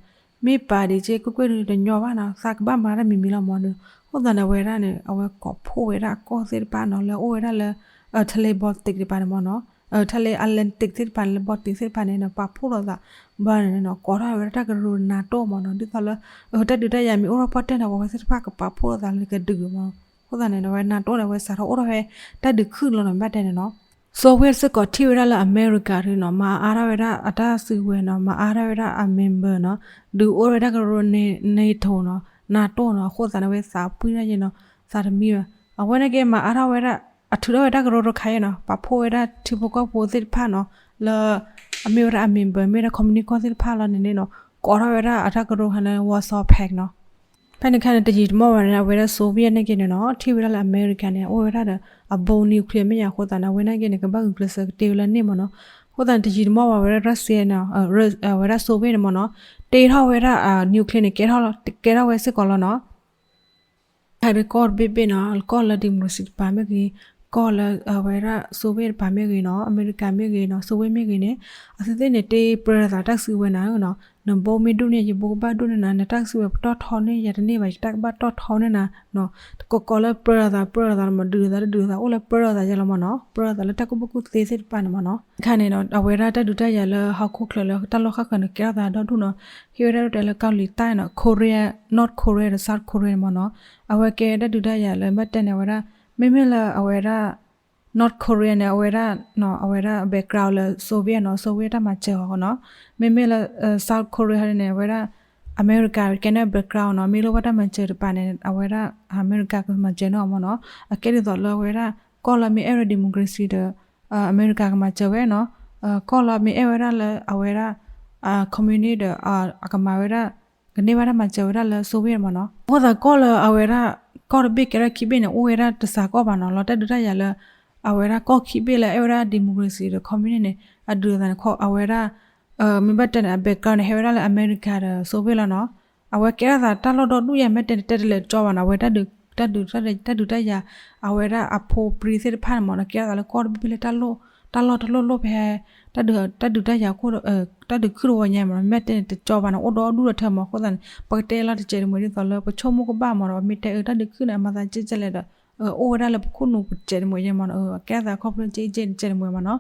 မ့ၢ်ပာ်ဒံးက့ ကွ့ၢ်ကွ့ၢ်ဒုးတညီဘၣ်နီၤ သးကဘၣ်မၤတၢ်မံၤမံၤလီၤမ့ၢ်နီၤ. အဃိသတးန့ၣ် အဝဲဒၣ်န့ၣ် အဝဲကိးဖှိၣ်ဝဲဒၣ်အကီၢ်သ့ၣ်တဖၣ်နီၤ လၢအအိၣ်ဝဲဒၣ်လၢ ထလ့ Baltic တပၤန့ၣ်မ့ၢ်နီၤ. ထလ့ Atlantic သ့ၣ်တဖၣ်န့ၣ် လၢ Baltic သ့ၣ်တဖၣ်န့ၣ် ပာ်ဖှိၣ်လိာ်သး ဘၣ်န့ၣ်နီၤ ကိးထီၣ်ဝဲဒၣ်တၢ်ကရၢ NATO မ့ၢ်နီၤ. ဒ်သိးလၢ တၢ်ဒုးတၢ်ယၤမ့ၢ်အိၣ်ထီၣ်ပီၣ်တဲၢ်န့ၣ် ပဝဲသ့ၣ်တဖၣ်ကပာ်ဖှိၣ်လိာ်သးလၢကဒုးမ့ၢ်နီၤ. အဃိသတးန့ၣ် အဝဲ NATO န့ၣ် အဝဲစးထီၣ်အိၣ်ထီၣ်ဖဲ တၢ်ဒုးခုၣ်လီၤနီၤ ဘၣ်တဲန့ၣ်နီၤ. စိးဝ့ၢ်စ့ၢ်ကီးထံၣ်ဝဲဒၣ်လၢအမဲရကၤ မၤအါထီၣ်ဝဲဒၣ်အတၢ်စုကဝဲၤနီၤ မၤအါထီၣ်ဝဲဒၣ်အ member နီၤ ဒုးအိၣ်ဝဲဒၣ်ကရၢ NATO နီၤ NATO နီၤ. အဃိသတးန့ၣ် အဝဲသးပှံၢ်တၢ်ယဲနီၤ သးတမံဘၣ်. အဝဲန့ၣ်က့ မၤအါထီၣ်ဝဲဒၣ် အထုးထီၣ်ဝဲတၢ်ကရၢတခါအံၤနီၤ ပာ်ဖှိၣ်ဝဲဒၣ်ထံဖိကီၢ်ဖိသ့ၣ်တဖၣ်နီၤ လၢ အမ့ၢ်ဝဲဒၣ်အ member မ့ၢ်ဒၣ် communist ကီၢ်သ့ၣ်တဖၣ်လီၤန့ၣ်န့ၣ်နီၤ ကိးထီၣ်ဝဲဒၣ်အတၢ်ကရၢခါန့ၣ် Warsaw Pact နီၤ. ဖဲန့ၣ်ခါန့ၣ် တယံာ်တမီၢ်ဘၣ်န့ၣ် အဝဲဒၣ်စိးဝ့ၢ်န့ၣ်က့န့ၣ်နီၤ ထံၣ်ဝဲဒၣ်လၢအမဲရကၤန့ၣ် အိၣ်ဝဲဒၣ်ဒီးအ bomb nuclear မ့ၢ်ယါအဃိသတးန့ၣ် အဝဲန့ၣ်က့န့ၣ် ကဘၣ်ဂုာ်ကျဲးစၢးကတ့ဝဲလၢန့ၣ်မ့ၢ်နီၤ. အဃိသတးန့ၣ် တယံာ်တမီၢ်ဘၣ် ဝဲဒၣ် Russia နီၤ ဝဲဒၣ်စိးဝ့ၢ်န့ၣ်မ့ၢ်နီၤ တ့ထီၣ်ဝဲဒၣ် nuclear န့ၣ် ကဲထီၣ်ဝဲစ့ၢ်ကီးလီၤနီၤ. ဟဲဒုးကီၢ်တဘ့ၣ်ဘ့ၣ်နီၤ ကီၢ်လၢ democracy တပၤမ့ၢ်ဂ့ၤ ကီၢ်လၢအဝဲဒၣ်စိးဝ့ၢ်တပၤမ့ၢ်ဂ့ၤနီၤ အမဲရကၤမ့ၢ်ဂ့ၤနီၤ စိးဝ့ၢ်မ့ၢ်ဂ့ၤန့ၣ် အသုသ့ၣ်န့ၣ် တ့ပြၢသးတၢ်စုကဝဲၤနၤနီၤ နဘိမ့ၢ်ဒိၣ်န့ၢ် ယဘိကဘၣ်ဒိၣ်န့ၢ်နၤ နတၢ်စုကဝဲၤပတီၢ်ထီန့ၢ်ယၤတန့ၢ်ဘၣ် ယတၢ်ကဘၣ်တီၢ်ထီန့ၢ်နၤနီၤ ကိးကိးလၢပြၢသး ပြၢသးလီၤမ့ၢ် ဒုးသးတဒုးသး အိၣ်လၢပြၢသးယဲလီၤမ့ၢ်နီၤ ပြၢသးလၢတၢ်ကူၣ်ဘၣ်ကူၣ်သ့သ့ၣ်တဖၣ်န့ၣ်မ့ၢ်နီၤ. အခါန့ၣ်နီၤ အဝဲဒၣ်တၢ်ဒုးတၢ်ယၤလၢဟီၣ်ခိၣ်ချၢလၢတၢ်လီၢ်ဃၣ်ဃၢၤန့ၣ် ကဲထီၣ်သးဒီဒူၣ်နီၤ ဟ့ၣ်ဝဲဒၣ်ဒိၣ်တဲလၢကီၢ်လံၤတၢ်နီၤ Korea North Korea ဒီး South Korea န့ၣ်မ့ၢ်နီၤ အဝဲကဲတၢ်ဒုးတၢ်ယၤလၢဘၣ်တဲန့ၣ် အဝဲဒၣ် မ့မ့ၢ်လၢအဝဲဒၣ် North Korea န့ၣ် အဝဲဒၣ် အဝဲဒၣ် background လၢ Soviet နီၤ Soviet တၢ်မၤစၢၤအီၤနီၤ မ့မ့ၢ်လၢ South Korea န့ၣ် အဝဲဒၣ် အမဲရကၤကဲန့ၣ် background နီၤ မ့ၢ်လၢဝဲတၢ်မၤစၢၤတပၤန့ၣ် အဝဲဒၣ် အမဲရကၤကမၤစၢၤန့ၢ်အီၤမ့ၢ်နီၤ အကဲဒ်သိးလၢအဝဲဒၣ် ကီၢ်လၢမ့ၢ်အဲၣ်ဝဲ democracy ဒီး အမဲရကၤကမၤစၢၤဝဲနီၤ ကီၢ်လၢမ့ၢ်အဲၣ်ဝဲဒၣ်လၢအဝဲဒၣ် communist ဒီး အကမၤဝဲဒၣ် ကန့ၢ်ဘၣ်တၢ်မၤစၢၤဝဲဒၣ်လၢ Soviet မ့ၢ်နီၤ အဃိသတးကီၢ်လၢအဝဲဒၣ် ကီၢ်တဘ့ၣ်ကဲထီၣ်ခံဘ့ၣ်န့ၣ် အိၣ်ဝဲဒၣ်တစှၤကီၢ်ဘၣ်နီၤ လီၤတၢ်ဒုးတၢ်ယၤလၢ အဝဲဒၣ်ကီၢ်ခံဘ့ၣ်လၢအဲၣ်ဝဲဒၣ် democracy ဒီး communist န့ၣ် အဒုးအသးန့ၣ် အဝဲဒၣ် မ့ၢ်ဘၣ်တဲန့ၣ် အ background န့ၣ် ဟဲဝဲဒၣ်လၢအမဲရကၤဒီး Soviet လီၤနီၤ အဝဲကဲထီၣ်သးတၢ်လီၢ်ဒီဒူၣ်ယဲ မ့ၢ်တဲန့ၣ် တဲတလဲၤကၠီဘၣ်နီၤ အဝဲတၢ်ဒုး တၢ်ဒုးတၢ်ယၤ အဝဲဒၣ်အဖိပြံသ့ၣ်တဖၣ်န့ၣ်မ့ၢ်နီၤ ကဲထီၣ်သးလၢကီၢ်တဘ့ၣ်ဘ့ၣ်လၢ တၢ်လီၢ်တလိၣ်လိၣ်ဖဲ တၢ်ဒုးတၢ်ယၤခိၣ် တၢ်ဒုးခုၣ်တဝီညါမ့ၢ်နီၤ မ့ၢ်တဲန့ၣ် တကၠီဘၣ်နီၤ အိၣ်ဒီဒူၣ်ဒီထၢမ့ၢ် အဃိသတးန့ၣ် ပကတဲလီၤတစဲးတမှဲၤဒ်သိးလၢ ပဆိကမိၣ်ကဘၣ်မ့ၢ်နီၤ ပမ့ၢ်တဲအၢ တၢ်ဒုးခုၣ်န့ၣ် အမၤသးကဲကဲလဲၣ်ဒီး အိၣ်ဝဲဒၣ်လၢပခိၣ်နူာ်ပစဲးတမှဲၤညါမ့ၢ်နီၤ ကဲသးခီဖျိကဲကဲတစဲးတမှဲၤမ့ၢ်နီၤ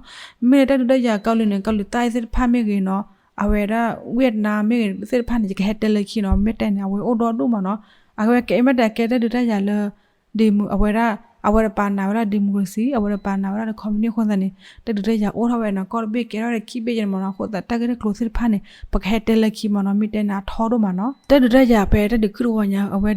မ့မ့ၢ်လၢတၢ်ဒုးတၢ်ယၤကီၢ်လၢန့ၣ် ကီၢ်လၢတၢ်အံၤသ့ၣ်တဖၣ်မ့ၢ်ဂ့ၤနီၤ အဝဲဒၣ် Vietnam မ့ၢ်ဂ့ၤသ့ၣ်တဖၣ်န့ၣ် ယကဟဲတဲလၢခံနီၤ မ့ၢ်တဲန့ၣ် အဝဲအိၣ်ဒီဒူၣ်မ့ၢ်နီၤ အဝဲကဲမ့ၢ်တၢ်ကဲတၢ်ဒုးတၢ်ယၤလၢ အဝဲဒၣ် အဝဲတပာ်နာ်ဝဲဒၣ် democracy အဝဲတပာ်နာ်ဝဲဒၣ်လၢ communist အဃိသတးန့ၣ် တၢ်ဒုးတၢ်ယၤအိၣ်ထီၣ်ဝဲနီၤ ကီၢ်တဘ့ၣ်ကဲထီၣ်ဝဲဒၣ်ခံဘ့ၣ်ယဲန့ၣ်မ့ၢ်နီၤ အဃိသတး တၢ်ဂ့ၢ်တၢ်ကျိၤသ့ၣ်တဖၣ်န့ၣ် ပကဟဲတဲလၢခံမ့ၢ်နီၤ မ့ၢ်တဲန့ၣ် အထီဒိၣ်မးနီၤ တၢ်ဒုးတၢ်ယၤဖဲတၢ်ဒုးခုၣ်တဝီညါ အဝဲ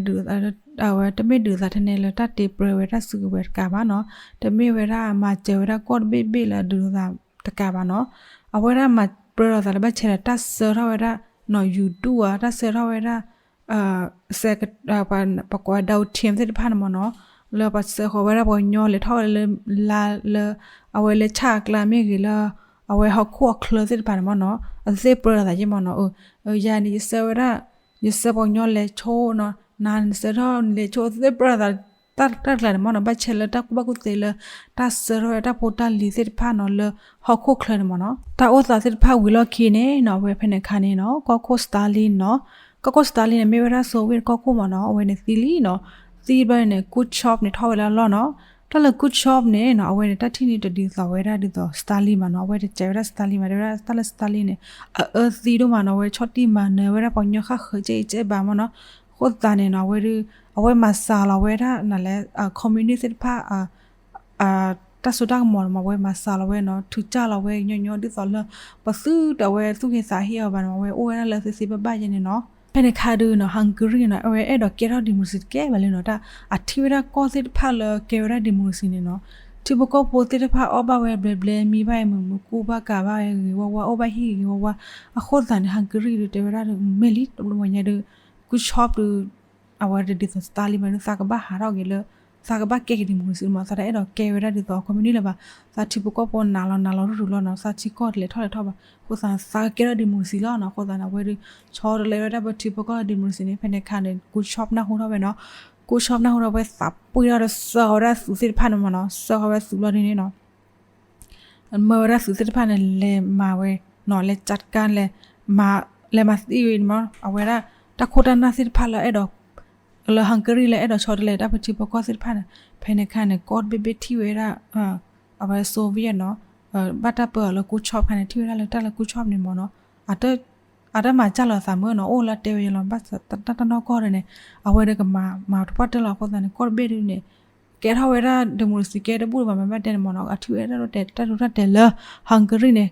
အဝဲတမ့ၢ်ဒုးသးထဲန့ၣ်လၢတၢ်တ့ပြဲဝဲတၢ်စုကဝဲၤတကးဘၣ်နီၤ တမ့ၢ်ဝဲဒၣ်မၤစၢၤဝဲဒၣ်ကီၢ်တဘ့ၣ်ဘ့ၣ်လၢအဒုးသးတကးဘၣ်နီၤ အဝဲဒၣ်မၤပြၢလိာ်သးလၢဘၣ်ဆဲးဒီး တၢ်ဆှၢထီၣ်ဝဲဒၣ်နီၤ ယူၤဒူၣ်ဧါ တၢ်ဆှၢထီၣ်ဝဲဒၣ် စဲ ပကိးဝဲ ဒၣ်ထံသ့ၣ်တဖၣ်န့ၣ်မ့ၢ်နီၤ လၢပှၤဆှၢဃီၤဝဲဒၣ်ပှၤကညီလဲၤထီၣ်ဝဲလၢ လၢ အဝဲလၢဆၣ်အကျါမ့ၢ်ဂ့ၤလၢ အဝဲဟီၣ်ခိၣ်အချၢသ့ၣ်တဖၣ်န့ၣ်မ့ၢ်နီၤ အသ့ၣ်ပြၢလိာ်သးယဲမ့ၢ်နီၤ ယၤန့ၣ် ယဆှၢဝဲဒၣ် ယဆှၢပှၤကညီလဲၤဆိနီၤ နၤနဆှၢထီၣ်နလဲၤဆိ အသ့ၣ်ပြၢလိာ်သး တၢ်တၢ်တကျါန့ၣ်မ့ၢ်နီၤ ဘၣ်ဆဲးလၢတၢ်ကူၣ်ဘၣ်ကူၣ်သ့လၢ တၢ်ဆှၢထီၣ်ဝဲတၢ်ဖိတၢ်လံၤသ့ၣ်တဖၣ်နီၤ လၢဟီၣ်ခိၣ်ချၢန့ၣ်မ့ၢ်နီၤ တၢ်အိၣ်သးသ့ၣ်တဖၣ်ဝံၤလီၢ်ခံန့ၣ်နီၤ အဝဲဖဲန့ၣ်ခါန့ၣ်နီၤ ကီၢ်ခိၣ် Stalin နီၤ ကီၢ်ခိၣ် Stalin န့ၣ် မ့ၢ်ဝဲဒၣ် Soviet ကီၢ်ခိၣ်မ့ၢ်နီၤ အဝဲန့ၣ်သံလံနီၤ သံဘျီန့ၣ် Khrushchev န့ၣ် ထီၣ်ဝဲလၢအလီၢ်နီၤ တၢ်လၢ Khrushchev န့ၣ်နီၤ အဝဲန့ၣ် တၢ်ထံၣ်န့ၢ်တဒ်သိးဝဲဒၣ်ဒ်သိး Stalin မ့ၢ်နီၤ အဝဲတစဲးဝဲဒၣ် Stalin မ့ၢ် တဲဝဲဒၣ်တၢ်လၢ Stalin န့ၣ် အအၢသံဒိၣ်မးနီၤ အဝဲဆီၣ်တံၢ်မၤနၢၤဝဲဒၣ်ပှၤကညီဃၣ်ဃၢၤကဲအံၤကဲဘၣ်မ့ၢ်နီၤ အဃိသတးန့ၣ်နီၤ အဝဲဒၣ် အဝဲမၤစှၤလီၤဝဲဒၣ်နလဲၣ် communist သ့ၣ်တဖၣ် တၢ်စိတၢ်ကမီၤန့ၣ်မ့ၢ် အဝဲမၤစှၤလီၤဝဲနီၤ ထုးကၢ်လီၤဝဲညီညီဒ်သိးလၢ ပသုတအဝဲသူၣ်က့သးဟ့အီၤဘၣ်န့ၣ် အဝဲအိၣ်ဝဲဒၣ်လၢသ့သ့ဘၣ်ဘၣ်ယဲန့ၣ်နီၤ ဖဲန့ၣ်ခါဒုးနီၤ Hungary နီၤ အဝဲအဲၣ်ဒိးကဲထီၣ် democracy တကဲဘၣ်လၢနီၤ တၢ်အထံၣ်ဝဲဒၣ်ကီၢ်သ့ၣ်တဖၣ်လၢကဲဝဲဒၣ် democracy န့ၣ်နီၤ ထံဖိကီၢ်ဖိသ့ၣ်တဖၣ်အီၣ်ဘၣ်ဝဲဘျဲဘျဲ မံဘၣ်ဝဲ မုာ်မုာ်ကူၣ်ဘၣ်ကးဘၣ်ဂ့ၤဂ့ၤဝါဝါ အိၣ်ဘၣ်ဟံၣ်ဂ့ၤဂ့ၤဝါဝါ အဃိသတးန့ၣ် Hungary ဒုးတဲဝဲဒၣ်မ့ၢ်လံ တဘျီညါဒုး Khrushchev ဒုး အဝဲဒၣ်ဒ်သိး Stalin မ့ၢ်ဒုး သးကဘၣ်ဟးထီၣ်က့ၤလၢ သးကဘၣ်ကဲက့ၤ democracy မ့ၢ် သးတအဲၣ်ဒိးကဲဝဲဒၣ်ဒ်သိး communist လၢၤဘၣ် သးထံဖိကီၢ်ဖိနးလီၤနးလီၤရူၢ်ရူၢ်လီၤနီၤ သးထံကီၢ်တလဲၤထီၣ်လဲၤထီၣ်ဘၣ် အဃိသးသးကကဲထီၣ် democracy လီၤနီၤ အဃိသးန့ၣ် အဝဲဒုး ဆီတလဲဝဲဒၣ်ပထံဖိကီၢ်ဖိ democracy န့ၣ် ဖဲန့ၣ်ခါန့ၣ် Khrushchev နၢ်ဟူထီၣ်ဝဲနီၤ Khrushchev နၢ်ဟူထီၣ်ဝဲသးပှ့ၤထီၣ်ဒီးစၢဃီၤဝဲဒၣ်သုးသ့ၣ်တဖၣ်န့ၣ်မ့ၢ်နီၤ စၢဃီၤဝဲသုးလီၤဒ်န့ၣ်နီၤ မၢဝဲဒၣ်သုးသ့ၣ်တဖၣ်န့ၣ် လဲၤမၤဝဲနီၤ လဲၤကးတကါ လဲၤမၤ လဲၤမၤသံဝဲန့ၣ်မ့ၢ် အဝဲဒၣ် တၢ်ခိၣ်တၢ်နၢ်သ့ၣ်တဖၣ်လၢအဲၣ်ဒိး လၢ Hungary လၢအဲၣ်ဒိးဆီတလဲတၢ်ပထံဖိကီၢ်သ့ၣ်တဖၣ်န့ၣ် ဖဲန့ၣ်ခါန့ၣ် ကီၢ်တဘ့ၣ်ဘ့ၣ်ထံၣ်ဝဲဒၣ် အဝဲ Soviet နီၤ ဘၣ်တၢ်ပၢအီၤလၢ Khrushchev ခါန့ၣ် ထံၣ်ဝဲဒၣ်လၢတၢ်လၢ Khrushchev န့ၣ်မ့ၢ်နီၤ အတၢ်မၤစၢ်လီၤသးမ့ၢ်နီၤ အိၣ်လၢတဲဝဲယလီၤ ဘၣ်တၢ်နီၢ်ကီၢ်ဒီးန့ၣ် အဝဲဒၣ်ကမၤ မၤတပှၢ်တၢၢ်လီၤ အဃိသတးန့ၣ် ကီၢ်တဘ့ၣ်ဒုးန့ၣ် ကဲထီၣ်ဝဲဒၣ် democracy ကဲတဘူၣ်လၢၤဘၣ် မ့ၢ်ဘၣ်တဲန့ၣ်မ့ၢ်နီၤ အထံၣ်ဝဲဒၣ်တၢ်ဒိတၢ်တဲာ်လၢ Hungary န့ၣ်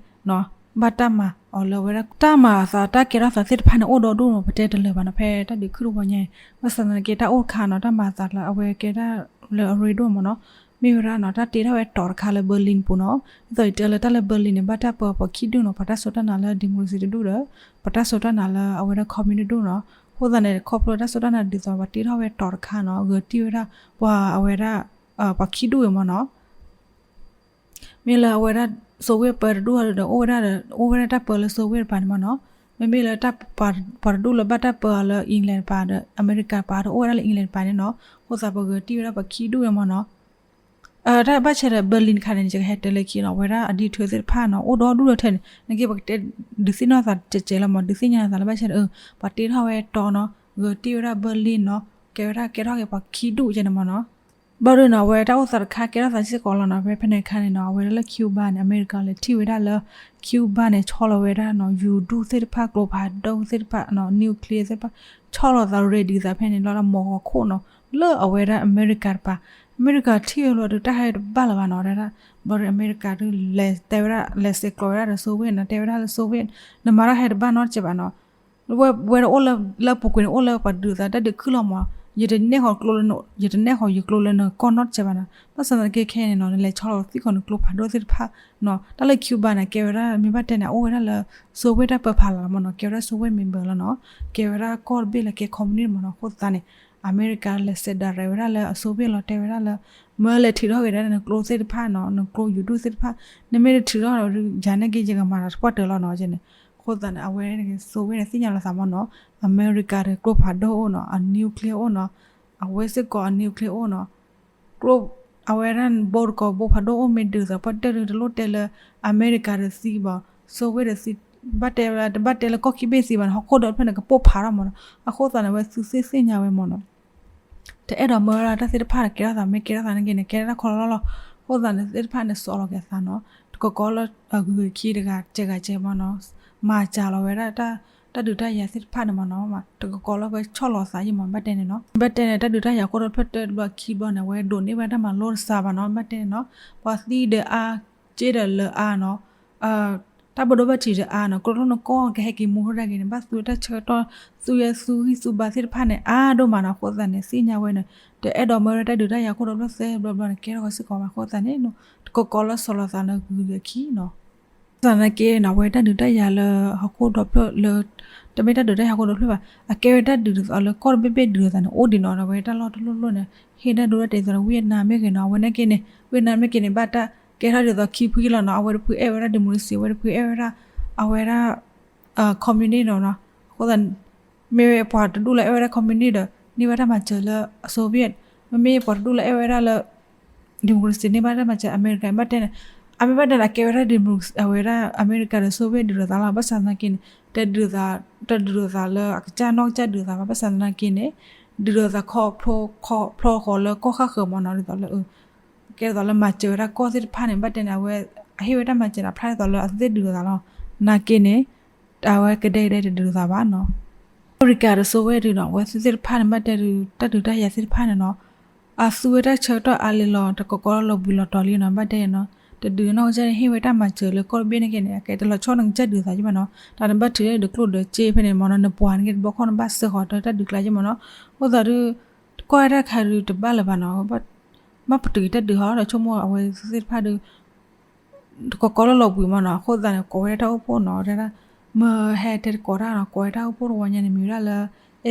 ဘၣ်တၢ်မၤအီၤလၢအဝဲဒၣ် တၢ်မၤအသးတၢ်ကဲထီၣ်သးသ့ၣ်တဖၣ်န့ၣ် အိၣ်ဒီဒူၣ်နီၤ ပတဲတလၢာ်ဘၣ်နီၤ ဖဲတၢ်ဒုးခုၣ်တဝီညါအံၤ ဘၣ်ဆၣ်သနာ်က့ တၢ်အိၣ်တခါနီၤ တၢ်မၤအသးလၢ အဝဲကဲဒၣ်လၢအရ့ဒိၣ်မ့ၢ်နီၤ မ့ၢ်ဝဲဒၣ်နီၤ တၢ်တ့ထီၣ်ဝဲတီၤတခါလၢ Berlin ပူၤနီၤ ဒ်သိးယတဲလၢတၢ်လၢ Berlin န့ၣ် ဘၣ်တၢ်ပၢအီၤပှၤခံဒူၣ်နီၤ ပှၤတၢ်စိတၢ်နာ်လၢ democracy တဒူၣ်ဒီး ပှၤတၢ်စိတၢ်နာ်လၢအဝဲဒၣ် communist တဒူၣ်နီၤ အဃိသတးန့ၣ် ခီဖျိတၢ်စိတၢ်နာ်ဒ်သိး ပှၤတ့ထီၣ်ဝဲတီၤတခါနီၤ ဂဲၤတံၢ်ဝဲဒၣ် ပှၤအဝဲဒၣ် ပှၤခံဒူၣ်ဝဲမ့ၢ်နီၤ မ့ၢ်လၢအဝဲဒၣ် Soviet ပၢတဒူၣ်ဒီး အိၣ်ဝဲဒၣ်ဒီး အိၣ်ဝဲဒၣ်တၢ်ပၢလၢ Soviet တပၤန့ၣ်မ့ၢ်နီၤ မ့မ့ၢ်လၢ ပှၤတဒူၣ်လၢဘၣ်တၢ်ပၢအီၤလၢ England တပၤဒီး အမဲရကၤတပၤဒီး အိၣ်ဝဲဒၣ်လၢ England တပၤန့ၣ်နီၤ အဃိသတးပဂဲၤတံၢ်ဝဲဒၣ်ပှၤခံဒူၣ်ဝဲမ့ၢ်နီၤ တၢ်ဘၣ်ဆၣ်ဒီး Berlin တခါန့ၣ် ယကဟဲတဲလၢခံနီၤ အဝဲဒၣ်အဒ်ထၢသ့ၣ်တဖၣ်နီၤ အိၣ်ဒီဒူၣ်ဒီထၢန့ၣ် နက့ပကတဲ ဒုးသ့ၣ်နီၣ်သးတစဲးလီၤမ့ၢ် ဒုးသ့ၣ်ညါသးလၢဘၣ်ဆၣ်ဒီး ပှၤတ့ထီၣ်ဝဲတီၤနီၤ ဂဲၤတံၢ်ဝဲဒၣ် Berlin နီၤ ကဲဝဲဒၣ်ကဲထီၣ်က့ၤပှၤခံဒူၣ်ကဲန့ၣ်မ့ၢ်နီၤ ဘျီဒုးနီၤ အဝဲတၢ်အိၣ်သးတခါကဲထီၣ်သးစ့ၢ်ကီးလီၤနီၤ ဖဲဖဲန့ၣ်အခါန့ၣ်နီၤ အဝဲဒၣ်လၢ Cuba န့ၣ် အမဲရကၤလဲၤထံၣ်ဝဲဒၣ်လၢ Cuba န့ၣ် ဆီလီၤဝဲဒၣ်နီၤ ယူၤဒူၣ်သ့ၣ်တဖၣ် ကျိဖးဒိၣ်သ့ၣ်တဖၣ်နီၤ nuclear သ့ၣ်တဖၣ် ဆီလီၤသး ready သးဖဲန့ၣ်လီၤ လၢမီၢ်ဂီၤခိၣ်နီၤ လၢအဝဲဒၣ်အမဲရကၤတပၤ အမဲရကၤထံၣ်ဝဲလီၤဒုး တၢ်ဟဲတဘၣ်လၢၤဘၣ်နီၤ ဒၣ် ဘျီဒုးအမဲရကၤဒုး လဲၤတဲဝဲဒၣ် လဲၤစဲးကျိးဝဲဒၣ်ဒီး Soviet နီၤ တဲဝဲဒၣ်လၢ Soviet နမၤတၢ်ဟဲတဘၣ်နီတစဲးဘၣ်နီၤ ဝဲ ဝဲဒၣ်အိၣ်လၢ လၢပူၤကွံာ်န့ၣ် အိၣ်လၢပှၤဒုးသးတၢ်ဒုးခုၣ်လီၤမး ယတနဲၣ်ဃီၤကျိလၢ ယတနဲၣ်ဃီၤယကျိလၢနကီၢ်နီတစဲးဘၣ်နီၤ ဘၣ်ဆၣ်သနာ်က့ခဲအံၤန့ၣ်နီၤ နလဲၤဆီလီၤသံၣ်ဃီၤနကျိဖးဒိၣ်သ့ၣ်တဖၣ်နီၤ တၢ်လၢ Cuba န့ၣ် ကဲဝဲဒၣ်မ့ၢ်ဘၣ်တဲန့ၣ် အအိၣ်ဝဲဒၣ်လၢ Soviet တၢ်ပၢဖးလီၤမးနီၤ ကဲဝဲဒၣ် Soviet member လီၤနီၤ ကဲဝဲဒၣ်ကီၢ်တဘ့ၣ်လၢကဲ communist မးနီၤ အဃိသတးန့ၣ် အမဲရကၤလဲၤစဲးဒၣ်ရဲၣ်ဝဲဒၣ်လၢအ Soviet လီၤ တဲဝဲဒၣ်လၢ မၢလဲၤထုးထီၣ်က့ၤဒၣ်နကျိသ့ၣ်တဖၣ်နီၤ နကျိယူၤဒူၣ်သ့ၣ်တဖၣ် နမ့ၢ်တထုးထီၣ်ဒီး ယၤန့ၣ်က့ ယကမၤလီၤတပှၢ်တၢၢ်လီၤနီၤ ကဲန့ၣ် အဃိသတးန့ၣ် အဝဲ Soviet န့ၣ် သ့ၣ်ညါလီၤသးမးနီၤ အမဲရကၤဒီးကျိဖးဒိၣ်အိၣ်နီၤ အ nuclear အိၣ်နီၤ အဝဲစ့ၢ်ကီးအ nuclear အိၣ်နီၤ ကျိ အဝဲဒၣ်ဘိတကိးဘိဖးဒိၣ်အိၣ်မ့ၢ်ဒုးသး ပှၤတဲဒုးတလိၣ်တဲလၢ အမဲရကၤဒီးသံဘၣ်, စိဝ့ၢ်ဒီးသံ, ဘၣ်တဲဝဲဒၣ် တဘၣ်တဲလၢကီၢ်ခံဘ့ၣ်သံဘၣ်န့ၣ် ဟီၣ်ခိၣ်ဒီဖျၢၣ်န့ၣ် ကပိၢ်ဖးထီၣ်မးနီၤ. အဃိသတးန့ၣ် အဝဲသုသ့ၣ်သ့ၣ်ညါဝဲမးနီၤ တအဲၣ်ဒိးမၢဝဲဒၣ်တၢ်သ့ၣ်တဖၣ်န့ၣ် ကဲထီၣ်သး မ့ၢ်ကဲထီၣ်သးနာ်က့န့ၣ် ကဲထီၣ်တၢ်ခီလီၤလီၤလီၤ. အဃိသတးန့ၣ် သ့ၣ်တဖၣ်န့ၣ် စိာ်လီၤက့ၤအသးနီၤ တကီးကီးလၢအဂုၤအခံတဂၤ ကဲကဲမးနီၤ, မၤစှၤလီၤဝဲဒၣ် တၢ်ဒုးတၢ်ယၤသ့ၣ်တဖၣ်န့ၣ်မးနီၤ, တကီးကီးလၢဝဲဆီၣ်လီၤသးယံမး ဘၣ်တဲန့ၣ်နီၤ. ဘၣ်တဲန့ၣ် တၢ်ဒုးတၢ်ယၤခိၣ်ဒီဖျၢၣ်တဘျီခံဘျီန့ၣ် အဝဲဒိးန့ၢ်ဝဲတၢ်မၤလိတစှၤဘၣ်နီၤ ဘၣ်တဲန့ၣ်နီၤ. ပှၤသံဒီးအါ, က့ဒီးလၢအါနီၤ တၢ်ဘိဒိဘၣ်ထံးဒီးအါနီၤ, ကျိဒိၣ်နကီၢ်ကဟဲက့ၤမူထီၣ်ဒၣ်က့ၤန့ၣ် ဘၣ်သူတၢ်ဆၢကတီၢ် သူယဲသူဂံၢ်သူဘါသ့ၣ်တဖၣ်န့ၣ် အါဒိၣ်မးနီၤ. အဃိသတးန့ၣ် သ့ၣ်ညါဝဲန့ၣ် တအဲၣ်ဒိးမၢဝဲဒၣ်တၢ်ဒုးတၢ်ယၤခိၣ်ဒီဖျၢၣ်သၢဘျီဘျီန့ၣ် ကဲထီၣ်ဃီစ့ၢ်ကီးဘၣ်. အဃိသတးန့ၣ် တကီးကီးလၢစိာ်လီၤသးလၢဂုၤဂၤခံနီၤ သနာ်က့နီၤ အဝဲတၢ်ဒုးတၢ်ယၤလၢဟီၣ်ခိၣ်ဒီဖျၢၣ်လၢ တမ့ၢ်တၢ်ဒုးတၢ်ယၤဟီၣ်ခိၣ်ဒီဖျၢၣ်ဘၣ်, အကဲဝဲတၢ်ဒုးဒ်သိးလၢကီၢ်တဘ့ၣ်ဘ့ၣ်ဒုးလိာ်သးန့ၣ် အိၣ်ဒံးနီၤ. အဝဲတၢ်လီၢ်တလိၣ်လိၣ်န့ၣ် ဟ့ၣ်တၢ်ဒုးတၢ်တဲဒ်သိးလၢ Vietnam မ့ၢ်ဂ့ၤနီၤ, အဝဲနာ်က့န့ၣ် Vietnam မ့ၢ်ဂ့ၤန့ၣ် ဘၣ်တၢ်ကဲထီၣ်ဒ်သိးခံဖုလီၤနီၤ. အဝဲတဖုအဲၣ်ဝဲဒၣ် democracy, အဝဲတဖုအဲၣ်ဝဲဒၣ် အဝဲဒၣ် communist နီၤ. အဃိသတး မ့ၢ်ပှၤတဒူၣ်လၢအဲၣ်ဝဲဒၣ် communist ဒီး န့ၢ်ဘၣ်တၢ်မၤစၢၤလၢ Soviet, မ့မ့ၢ်ပှၤတဒူၣ်လၢအဲၣ်ဝဲဒၣ်လၢ democracy န့ၢ်ဘၣ်တၢ်မၤစၢၤ America ဘၣ်တဲန့ၣ်, အမ့ၢ်ဘၣ်တဲန့ၣ် အကဲဝဲဒၣ် democracy အဝဲဒၣ် America ဒီး Soviet ဒုးလိာ်သးလီၤ. ဘၣ်ဆၣ်သနာ်က့န့ၣ် တဒုးလိာ်သးလၢအကစၢ်နီၢ်ကစၢ်ဒုးလိာ်သးဘၣ်. ဘၣ်ဆၣ်သနာ်က့န့ၣ် ဒုးလိာ်သးခီဖျိဃီလၢကီၢ်ဃၣ်ဃၢၤမးနီၤ ဒ်သိးလၢ ကဲဒ်သိးလၢမၤစၢၤဝဲဒၣ်ကီၢ်သ့ၣ်တဖၣ်န့ၣ် ဘၣ်တဲန့ၣ် အဝဲ အဟ့ၣ်ဝဲတၢ်မၤစၢၤန့ၣ် အဖျါဒ်သိးလၢအသ့ၣ်ဒုးလိာ်သးလီၤ. နာ်က့န့ၣ် အဝဲကဒဲကဒဲတဒုးလိာ်သးဘၣ်နီၤ. အမဲရကၤဒီး Soviet ဒုးနီၤ အဝဲသ့ၣ်တဖၣ်န့ၣ် ဘၣ်တဲဒုး တၢ်ဒုးတၢ်ယၤသ့ၣ်တဖၣ်န့ၣ်နီၤ အသူဝဲတၢ်ဆၢကတီၢ်အါလံလီၤ, တကီးကီးလီၤဘှံးလီၤတီၤလံနီၤ ဘၣ်တဲနီၤ. တဒုးနီၢ်ကစၢ်န့ၣ် ဟ့ၣ်ဝဲတၢ်မၤစၢၤလၢကီၢ်တဘ့ၣ်နာ်က့န့ၣ် အကဲတလီၤဆီနကစၢ်ဒုးသးယံမးနီၤ. တၢ်နဘၣ်ထုးဒီးကျိၣ်ဒီးစ့ဖဲန့ၣ်မးနီၤ နပှၤနာ်က့တဘျီခီၣ်နဘၣ်စၢဃီၤတၢ်ဒုးကျါယံမးနီၤ. အဃိသတးဒုး တကွၢ်ဝဲတၢ်ခါဒုးတဘၣ်လၢၤဘၣ်နီၤ ဘၣ်ပတုာ်က့ၤတၢ်ဒုးဟီဒီး ဆိကမိၣ်အဝဲသ့ၣ်တဖၣ်ဒုး တကီးကီးလီၤလီၤဘှံးမးနီၤ. အဃိသတးန့ၣ် ကိးဝဲဒၣ်တၢ်အိၣ်ဖှိၣ်နီၤ တဲဒၣ် မ့ၢ်ဟဲတဲတကိးတၢ်နီၤ ကိးဝဲတၢ်အိၣ်ဖှိၣ်တဝီညါန့ၣ် မ့ၢ်ဝဲဒၣ်လၢ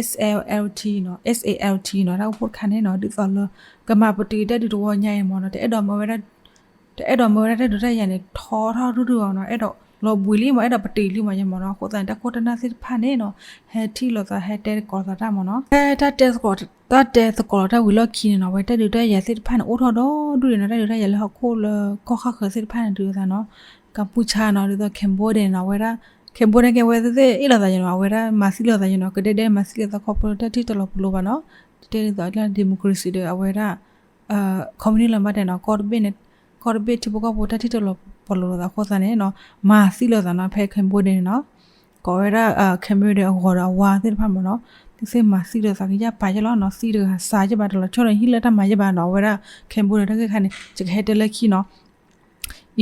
S A L T နီၤ S A L T နီၤ တၢ်အိၣ်ဖှိၣ်တခါန့ၣ်နီၤ ဒ်သိးလၢ ကမၤပတုာ်က့ၤတၢ်ဒုးတဝီညါအံၤမးနီၤ တအဲၣ်ဒိးမၢဝဲဒၣ် တအဲၣ်ဒိးမၢဝဲဒၣ်တၢ်ဒုးတၢ်ယၤန့ၣ် ထီထီၣ်ဒုဒုအီၤနီၤ အဲၣ်ဒိးလီၤဘှံးလံမး အဲၣ်ဒိးပတုာ်လံမးယဲမးနီၤ. အဃိသတးန့ၣ် တၢ်ခိၣ်တၢ်နၢ်သ့ၣ်တဖၣ်န့ၣ်နီၤ ဟဲထံၣ်လိာ်သး ဟဲတဲသကိးသးတၢ်မးနီၤ ဖဲတၢ်တဲသကိး တၢ်တဲသကိးလီၤတၢ်ဝံၤလီၢ်ခံန့ၣ်နီၤ အဝဲတၢ်ဒုးတၢ်ယၤသ့ၣ်တဖၣ်န့ၣ် အိၣ်ထီၣ်ဒီဒူၣ်န့ၣ်နီၤ တၢ်ဒုးတၢ်ယၤလၢဟီၣ်ခိၣ်လၢကီၢ်ဃၣ်ဃၢၤသ့ၣ်တဖၣ်န့ၣ် ဒုးလိာ်သးနီၤ ကၣ်ပူၣ်ဆါနီၤ ဒ်သိး Cambodia နီၤ အဝဲဒၣ် Cambodia ကဲဝဲသ့ၣ်သ့ၣ်အ့ၣ်လိာ်သးယဲနီၤ အဝဲဒၣ်မၤသံလိာ်သးယဲနီၤ ကဒဲဒဲမၤသံလိာ်သးခီဖျိတၢ်ထံၣ်တလီၤပလိာ်ဘၣ်နီၤ တဲဒ်သိးလၢ democracy ဒီးအဝဲဒၣ် communist လီၤဘၣ်တဲနီၤ ကီၢ်တဘ့ၣ်န့ၣ် ကီၢ်တဘ့ၣ်ထံဖိကီၢ်ဖိတၢ်ထံၣ်တလီၤပလိာ်လိာ်သးအဃိသတးန့ၣ်နီၤ မၤသံလိာ်သးနီၤ ဖဲ Cambodia န့ၣ်နီၤ ကိးဝဲဒၣ် Cambodia အဂီၤဒီးအဝါသ့ၣ်တဖၣ်မးနီၤ သ့ၣ်သ့ၣ်မၤသံလိာ်သးကယၢ်ပာ်ယဲလီၤနီၤ သံတဂၤစးယဲဘၣ် တလီၤဆီဒီးဟံၣ်လၢတၢ်မၤယဲဘၣ်နီၤ အဝဲဒၣ် Cambodia တၢ်ဂ့ၢ်ခါန့ၣ် ယကဟဲတဲလၢခံနီၤ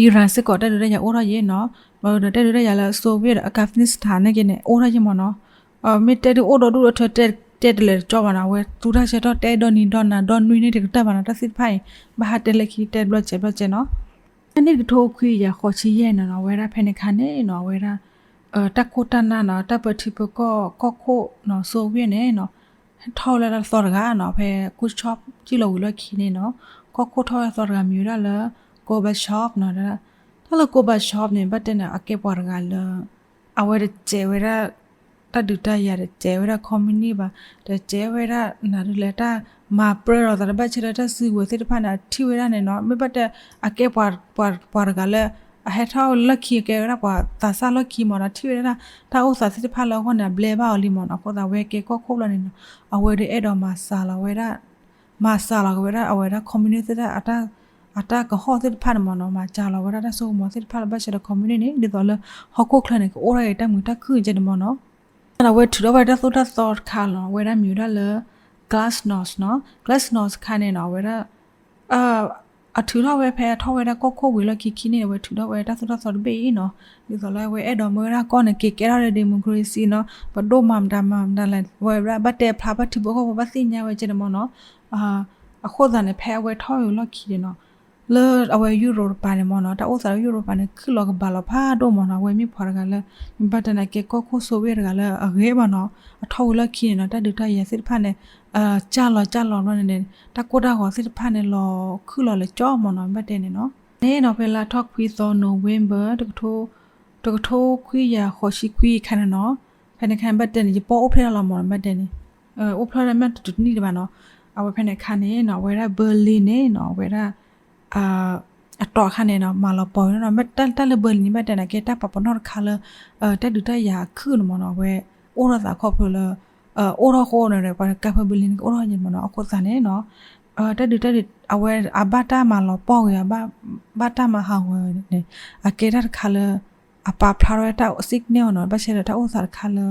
Iran စ့ၢ်ကီးတၢ်ဒုးတၢ်ယၤအိၣ်ထီၣ်ယဲနီၤ ဒီးတၢ်ဒုးတၢ်ယၤလၢ Soviet ဒီး Afghanistan နာ်က့န့ၣ် အိၣ်ထီၣ်ယဲမးနီၤ မ့ၢ်တဲဒုးအိၣ်ဒီဒူၣ်ဒီထၢတဲတဲတလၢာ်တကၠီဘၣ်နီၤ အဝဲသူတၢ်ဆၢကတီၢ်တဲဒီနံၤဒီနၤဒီနွံန့ၣ်တကတၢၢ်ဘၣ်နီၤ တၢ်သ့ၣ်တဖၣ်အံၤ ဘၣ်ဟးတဲလၢခံတဲဘျီစဲးဘျီစဲးနီၤ ဖဲန့ၣ်တကထိခွံကယၤဃိးဆံယဲၢ်န့ၣ်နီၤ အဝဲဒၣ်ဖဲန့ၣ်ခါန့ၣ်နီၤ အဝဲဒၣ် တၢ်ခိၣ်တၢ်နၢ်နီၤ တၢ်ပၢထံပၢကီၢ် ကီၢ်ခိၣ်နီၤ Soviet န့ၣ်နီၤ ထီၣ်ဝဲလၢတၢ်သီတဂၤနီၤ ဖဲ Khrushchev စံၣ်လီၤဝံၤလီၢ်ခံန့ၣ်နီၤ ကီၢ်ခိၣ်ထီၣ်ဝဲသီတဂၤမံၤဝဲဒၣ်လၢ Gorbachev နီၤ တၢ်လၢ Gorbachev န့ၣ် ဘၣ်တဲန့ၣ် အကဲပှၤတဂၤလၢ အဝဲတစဲးဝဲဒၣ် တၢ်ဒုးတၢ်ယၤတစဲးဝဲဒၣ် communist ဘၣ် တစဲးဝဲဒၣ်နၤဒုးလဲၣ် တၢ်မၤပြၢလိာ်သးတဘၣ်ဆၢဒီးတၢ်စုကဝဲၤသ့ၣ်တဖၣ်န့ၣ် အထံၣ်ဝဲဒၣ်န့ၣ်နီၤ မ့ၢ်ဘၣ်တဲ အကဲပှၤ ပှၤတဂၤလၢ အဟဲထီၣ်လီၢ်ခံ အကဲဝဲဒၣ်ပှၤသးစၢ်လီၢ်ခံမ့ၢ်နီၤ ထံၣ်ဝဲဒၣ် တၢ်အိၣ်သးသ့ၣ်တဖၣ်လၢအဂီၢ်န့ၣ် အဘျဲဘၣ်အီၤလံမ့ၢ်နီၤ အဃိသတး အဝဲကဲကီၢ်ခိၣ်ဘျီန့ၣ်နီၤ အဝဲဒၣ်အဲၣ်ဒိးမၤစှၤလီၤဝဲဒၣ် မၤစှၤလီၤက့ၤဝဲဒၣ်အဝဲဒၣ် communist သ့ၣ်တဖၣ် အတၢ်ကဟီၣ်သ့ၣ်တဖၣ်န့ၣ်မ့ၢ်နီၤ မၤစှၤလီၤဝဲဒၣ်တၢ်စိကမီၤသ့ၣ်တဖၣ်လၢဘၣ်ဆၢဒီး communist န့ၣ် ဒ်သိးလၢ ဟီၣ်ခိၣ်ချၢန့ၣ် ကအိၣ်ထီၣ်က့ၤတၢ်မုာ်တၢ်ခုၣ်ကဲန့ၣ်မ့ၢ်နီၤ အဝဲထုးထီၣ်ဝဲတၢ်သိၣ်တၢ်သီတခါလီၤ အဝဲဒၣ်မံၤဝဲဒၣ်လၢ glasnost နီၤ glasnost တခါန့ၣ်နီၤ အဝဲဒၣ် အထုးထီၣ်ဝဲဖဲအထီၣ်ဝဲဒၣ်ကီၢ်ခိၣ်ဝံၤလီၢ်ခံခံန့ၣ် အဝဲထုးထီၣ်ဝဲတၢ်သိၣ်တၢ်သီတဘ့ၣ်အံၤနီၤ ဒ်သိးလၢအဝဲအဲၣ်ဒိးမၢဝဲဒၣ်ကီၢ်န့ၣ် က့ၤကဲထီၣ်ဒီး democracy နီၤ ပဒိၣ်မၤမတၤမၤမတၤလဲၣ် ဝဲဒၣ်ဘၣ်တဲဖျါဘၣ်ထံဖိကီၢ်ဖိဘၣ်သ့ၣ်ညါဝဲကဲန့ၣ်မ့ၢ်နီၤ အဃိသတးန့ၣ် ဖဲအဝဲထီၣ်ဝံၤလီၢ်ခံန့ၣ်နီၤ လၢအဝဲယူရိပၤန့ၣ်မ့ၢ်နီၤ တၢ်အိၣ်သးလၢယူရိပၤန့ၣ် ခုၣ်လီၤကဘၣ်လီၤဖးဒိၣ်မ့ၢ်နီၤ အဝဲမ့ၢ်ပှၤတဂၤလၢ မ့ၢ်ဘၣ်တဲန့ၣ် ကဲကီၢ်ခိၣ် Soviet တဂၤလၢအဂ့ၤမ့ၢ်နီၤ အထီၣ်ဝံၤလီၢ်ခံန့ၣ်နီၤ တၢ်ဒုးတၢ်ယၤသ့ၣ်တဖၣ်န့ၣ် ကၢ်လီၤကၢ်လီၤဘျီန့ၣ်န့ၣ် တၢ်ကိၢ်တၢ်ဂီၤသ့ၣ်တဖၣ်န့ၣ် လီၤခုၣ်လီၤလၢကၠီမ့ၢ်နီၤ မ့ၢ်ဘၣ်တဲန့ၣ်နီၤ န့ၣ်နီၤ ဖဲလါထီၣ်ခွံသီ November တကထိခွံကယၤဃိးဆံခွံခါန့ၣ်နီၤ ဖဲန့ၣ်ခါန့ၣ် ဘၣ်တဲန့ၣ် ယပီၢ်အိၣ်ဖျဲၣ်ထီၣ်လီၤမ့ၢ်နီၤ ဘၣ်တဲန့ၣ် အိၣ်ဖျဲၣ်ထီၣ်မ့ၢ်တနံၣ်တဘၣ်နီၤ အဝဲဖဲန့ၣ်ခါန့ၣ်နီၤ အဝဲဒၣ် Berlin န့ၣ်နီၤ အဝဲဒၣ် အတီၢ်အခါန့ၣ်နီၤ မၤလီၤပီၤဝဲနီၤ. တၢ်လၢ Berlin န့ၣ် ဘၣ်တဲန့ၣ် ကဲတၢ်ပာ်ပနီၣ်တခါလၢ တၢ်ဒုးတၢ်ယၤအခုၣ်န့ၣ်မ့ၢ်နီၤ အဝဲ အိၣ်ထီၣ်သးခီဖျိလၢ အိၣ်ထီၣ်ဃိန့ၣ် ပှၤကဲဖဲ Berlin န့ၣ် ကအိၣ်ထီၣ်ယဲၢ်မ့ၢ်နီၤ အဃိသတးန့ၣ်နီၤ တၢ်ဒုးတၢ်ဒုး အဝဲအဘၣ်တၢ်မၤလီၤပီၢ်ဂ့ၤ ဘၣ်တၢ်မၤဟးဂီၤန့ၣ် အကဲတၢ်တခါလၢ အပာ်ဖျါထီၣ်ဝဲတၢ် signal နီၤ ဘၣ်ဆၣ်ဒီးတၢ်အိၣ်သးတခါလၢ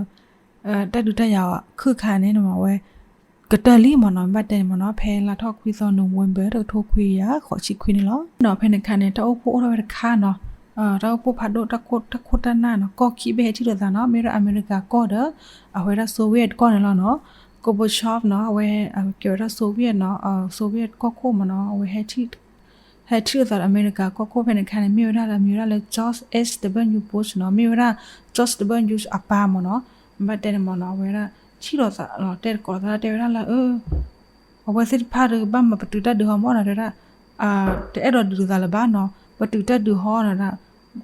တၢ်ဒုးတၢ်ယၤခုၣ်ခါန့ၣ်မ့ၢ်ဝဲ ကတၢၢ်လံမ့ၢ်နီၤ ဘၣ်တဲန့ၣ်မ့ၢ်နီၤ ဖဲလါထီၣ်ခွံသီ November တကထိခွံကယၤဃိးဆံခွံန့ၣ်လီၤ. ဒီးဖဲန့ၣ်ခါန့ၣ် တၢ်အိၣ်ဖှိၣ်အိၣ်ထီၣ်ဝဲတခါနီၤ တၢ်အိၣ်ဖှိၣ်ဖးဒိၣ် တၢ်ခိၣ်တၢ်နၢ်နီၤ ကီၢ်ခံဘ့ၣ်ဟဲထံၣ်လိာ်သးနီၤ မ့ၢ်ဝဲဒၣ်အမဲရကၤကီၢ်ဒီး အဝဲဒၣ် Soviet ကီၢ်န့ၣ်လီၤနီၤ Gorbachev နီၤ အဝဲကဲဝဲဒၣ် Soviet နီၤ Soviet ကီၢ်ခိၣ်မ့ၢ်နီၤ အဝဲ ဟဲထံၣ်လိာ်သးဒီးအမဲရကၤကီၢ်ခိၣ်ဖဲန့ၣ်ခါန့ၣ် မ့ၢ်ဝဲဒၣ်လၢအမံၤဝဲဒၣ်လၢ George H W Bush နီၤ မ့ၢ်ဝဲဒၣ် George W Bush အပၢ်မ့ၢ်နီၤ ဘၣ်တဲန့ၣ်မ့ၢ်နီၤ အဝဲဒၣ်ထံၣ်လိာ်သး တဲသကိးသးတဲဝဲဒၣ်လၢ အဝဲသ့ၣ်တဖၣ်ဒီး ဘၣ်မၤပတုာ်တၢ်ဒုးဟီမ့ၢ်နီၤ တဲဝဲဒၣ် တအဲၣ်ဒိးဒုးလိာ်သးလၢၤဘၣ်နီၤ ပတုာ်တၢ်ဒုးဟီနီၤ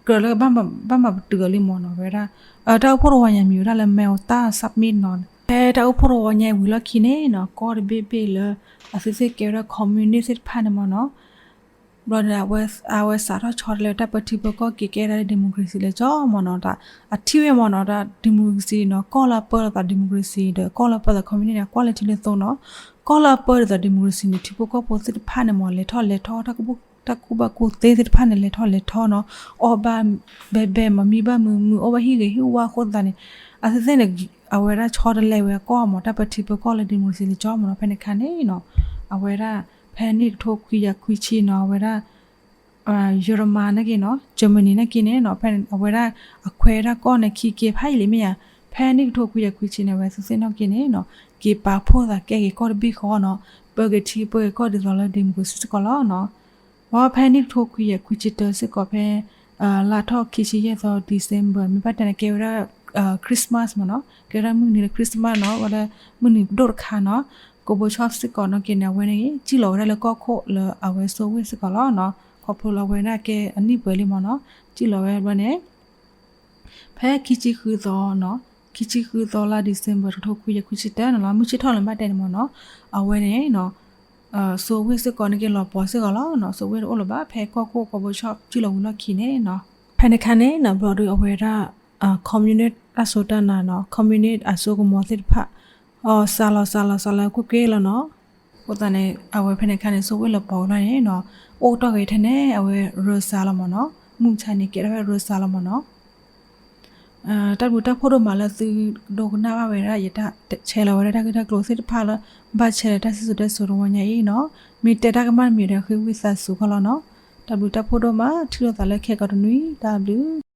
ကြၢးလၢ ဘၣ်မၤပတုာ်အီၤလံမ့ၢ်နီၤ ဝဲဒၣ် တၢ်အိၣ်ဖှိၣ်တဝီညါမံၤဝဲဒၣ်လၢ Malta Summit နီၤ ဖဲတၢ်အိၣ်ဖှိၣ်တဝီညါအံၤဝံၤလီၢ်ခံန့ၣ်နီၤ ကီၢ်တဘ့ၣ်ဘ့ၣ်လၢ အသုသ့ၣ်ကဲဝဲဒၣ် communist သ့ၣ်တဖၣ်န့ၣ်မ့ၢ်နီၤ ဘျီဒီး အဝဲစးထီၣ်ဆီတလဲတၢ်ပၢထံပၢကီၢ်က့ၤကဲဒၣ်လၢ democracy လၢကၠီမ့ၢ်နီၤ တၢ်အထံၣ်ဝဲမ့ၢ်နီၤ တၢ် democracy နီၤ ကီၢ်လၢအပၢဒ်သိး democracy ဒီးကီၢ်လၢအပၢဒ်သိး communist န့ၣ် အကွၢ်လၢထံလၢသိနီၤ ကီၢ်လၢအပၢဒ်သိး democracy န့ၣ် ထံဖိကီၢ်ဖိသ့ၣ်တဖၣ်န့ၣ်မ့ၢ် လဲၤထီၣ်လဲၤထီ တၢ်ကူၣ်ဘၣ်ကူၣ်သ့သ့ၣ်တဖၣ်န့ၣ် လဲၤထီၣ်လဲၤထီနီၤ အီၣ်ဘၣ်ဘဲဘဲမ့ၢ် မံဘၣ်မုာ်မုာ် အီၣ်ဘၣ်ဟံၣ်ဂ့ၤဟံၣ်ဝါအဃိသတးန့ၣ် အသုသ့ၣ်န့ၣ် အဝဲဒၣ်ဆီတလဲဝဲအကီၢ်မ့ၢ် တၢ်ပၢထံပၢကီၢ်လၢ democracy လၢကၠီမ့ၢ်နီၤ ဖဲန့ၣ်ခါန့ၣ်နီၤ အဝဲဒၣ် ဖဲနံၣ်တကထိခွံကယၤခွံဆံနီၤ အဝဲဒၣ် ယီၤမနၤန့ၣ်က့နီၤ Germany န့ၣ်က့န့ၣ်နီၤ ဖဲအဝဲဒၣ် အခွဲးဝဲဒၣ်ကီၢ်န့ၣ် ခံက့ဖးယံာ်လံမ့ၢ်ဧါ ဖဲနံၣ်တကထိခွံကယၤခွံဆံန့ၣ် အဝဲသုသ့ၣ်နီၣ်က့န့ၣ်နီၤ က့ၤပာ်ဖှိၣ်သးကဲက့ၤကီၢ်တဘ့ၣ်ဃီနီၤ ပၢက့ၤထံပၢက့ၤကီၢ်ဒ်သိးလၢ democracy စ့ၢ်ကီးလီၤနီၤ ဝဲဖဲနံၣ်တကထိခွံကယၤခွံဆံတၢစ့ၢ်ကီးဖဲ လါထီၣ်ခံဆံယဲၢ်သီ December မ့ၢ်ဘၣ်တဲန့ၣ် ကဲဝဲဒၣ် Christmas မ့ၢ်နီၤ ကဲဝဲဒၣ်မုၢ်နံၤလၢ Christmas နီၤ ဝဲဒၣ်မုၢ်နံၤဒိၣ်တခါနီၤ Gorbachev စ့ၢ်ကီးနီၣ်က့န့ၣ် အဝဲန့ၣ် စံၣ်လီၤဝဲဒၣ်လၢကီၢ်ခိၣ်လၢအဝဲ Soviet စ့ၢ်ကီးလီၤနီၤ ခီဖျိလၢအဝဲဒၣ်ကဲအနံၣ်ပှဲၤလံမ့ၢ်နီၤ စံၣ်လီၤဝဲဘျီန့ၣ် ဖဲခံဆံဃုသီနီၤ ခံဆံဃုသီလါ December တကထိခွံကယၤခွံဆံတၢန့ၣ်လီၤ မုၢ်ဆ့ၣ်ထီၣ်လၢဘၣ်တဲန့ၣ်မ့ၢ်နီၤ အဝဲန့ၣ်နီၤ Soviet စ့ၢ်ကီးန့ၣ်က့ၤလီၤပှီၤစ့ၢ်ကီးလီၤနီၤ Soviet တအိၣ်လၢၤဘၣ် ဖဲကီၢ်ခိၣ် Gorbachev စံၣ်လီၤဝံၤလီၢ်ခံန့ၣ်နီၤ ဖဲန့ၣ်ခါန့ၣ်နီၤ ဘျီဒီးအဝဲဒၣ် communist တၢ်စိတၢ်နာ်နီၤ communist အစိကမီၤသ့ၣ်တဖၣ် စးလီၤစးလီၤစးလီၤကွ့ၢ်ကွ့ၢ်လီၤနီၤ အဃိသတးန့ၣ် အဝဲဖဲန့ၣ်ခါန့ၣ် Soviet လီၤပှီၤဝံၤလီၢ်န့ၣ်နီၤ အိၣ်ကတီၢ်က့ၤထဲန့ၣ် အဝဲ Russia လီၤမ့ၢ်နီၤ မုၢ်မဆါန့ၣ် ကဲထီၣ်ဝဲ Russia လီၤမ့ၢ်နီၤ တၢ်ဘျုးတၢ်ဖှိၣ်ဒိၣ်မးလၢသုဒိကနၣ်ဘၣ်ဝဲဒၣ် ယတၢ်ဆဲးလီၤဝဲဒၣ်တၢ်ဂ့ၢ်တၢ်ကျိၤသ့ၣ်တဖၣ်လၢ ဘၣ်ဆဲးဒီးတၢ်စံၣ်စိၤတဲစိၤတဝီညါအံၤနီၤ မ့ၢ်တဲတၢ်ကမၣ်တမံၤဒီးဃ့ဝံသးစူၤခီလီၤနီၤ တၢ်ဘျုးတၢ်ဖှိၣ်ဒိၣ်မး ထံၣ်လိာ်သးလၢခဲကိာ်တနွံ တၢ်ဘျုး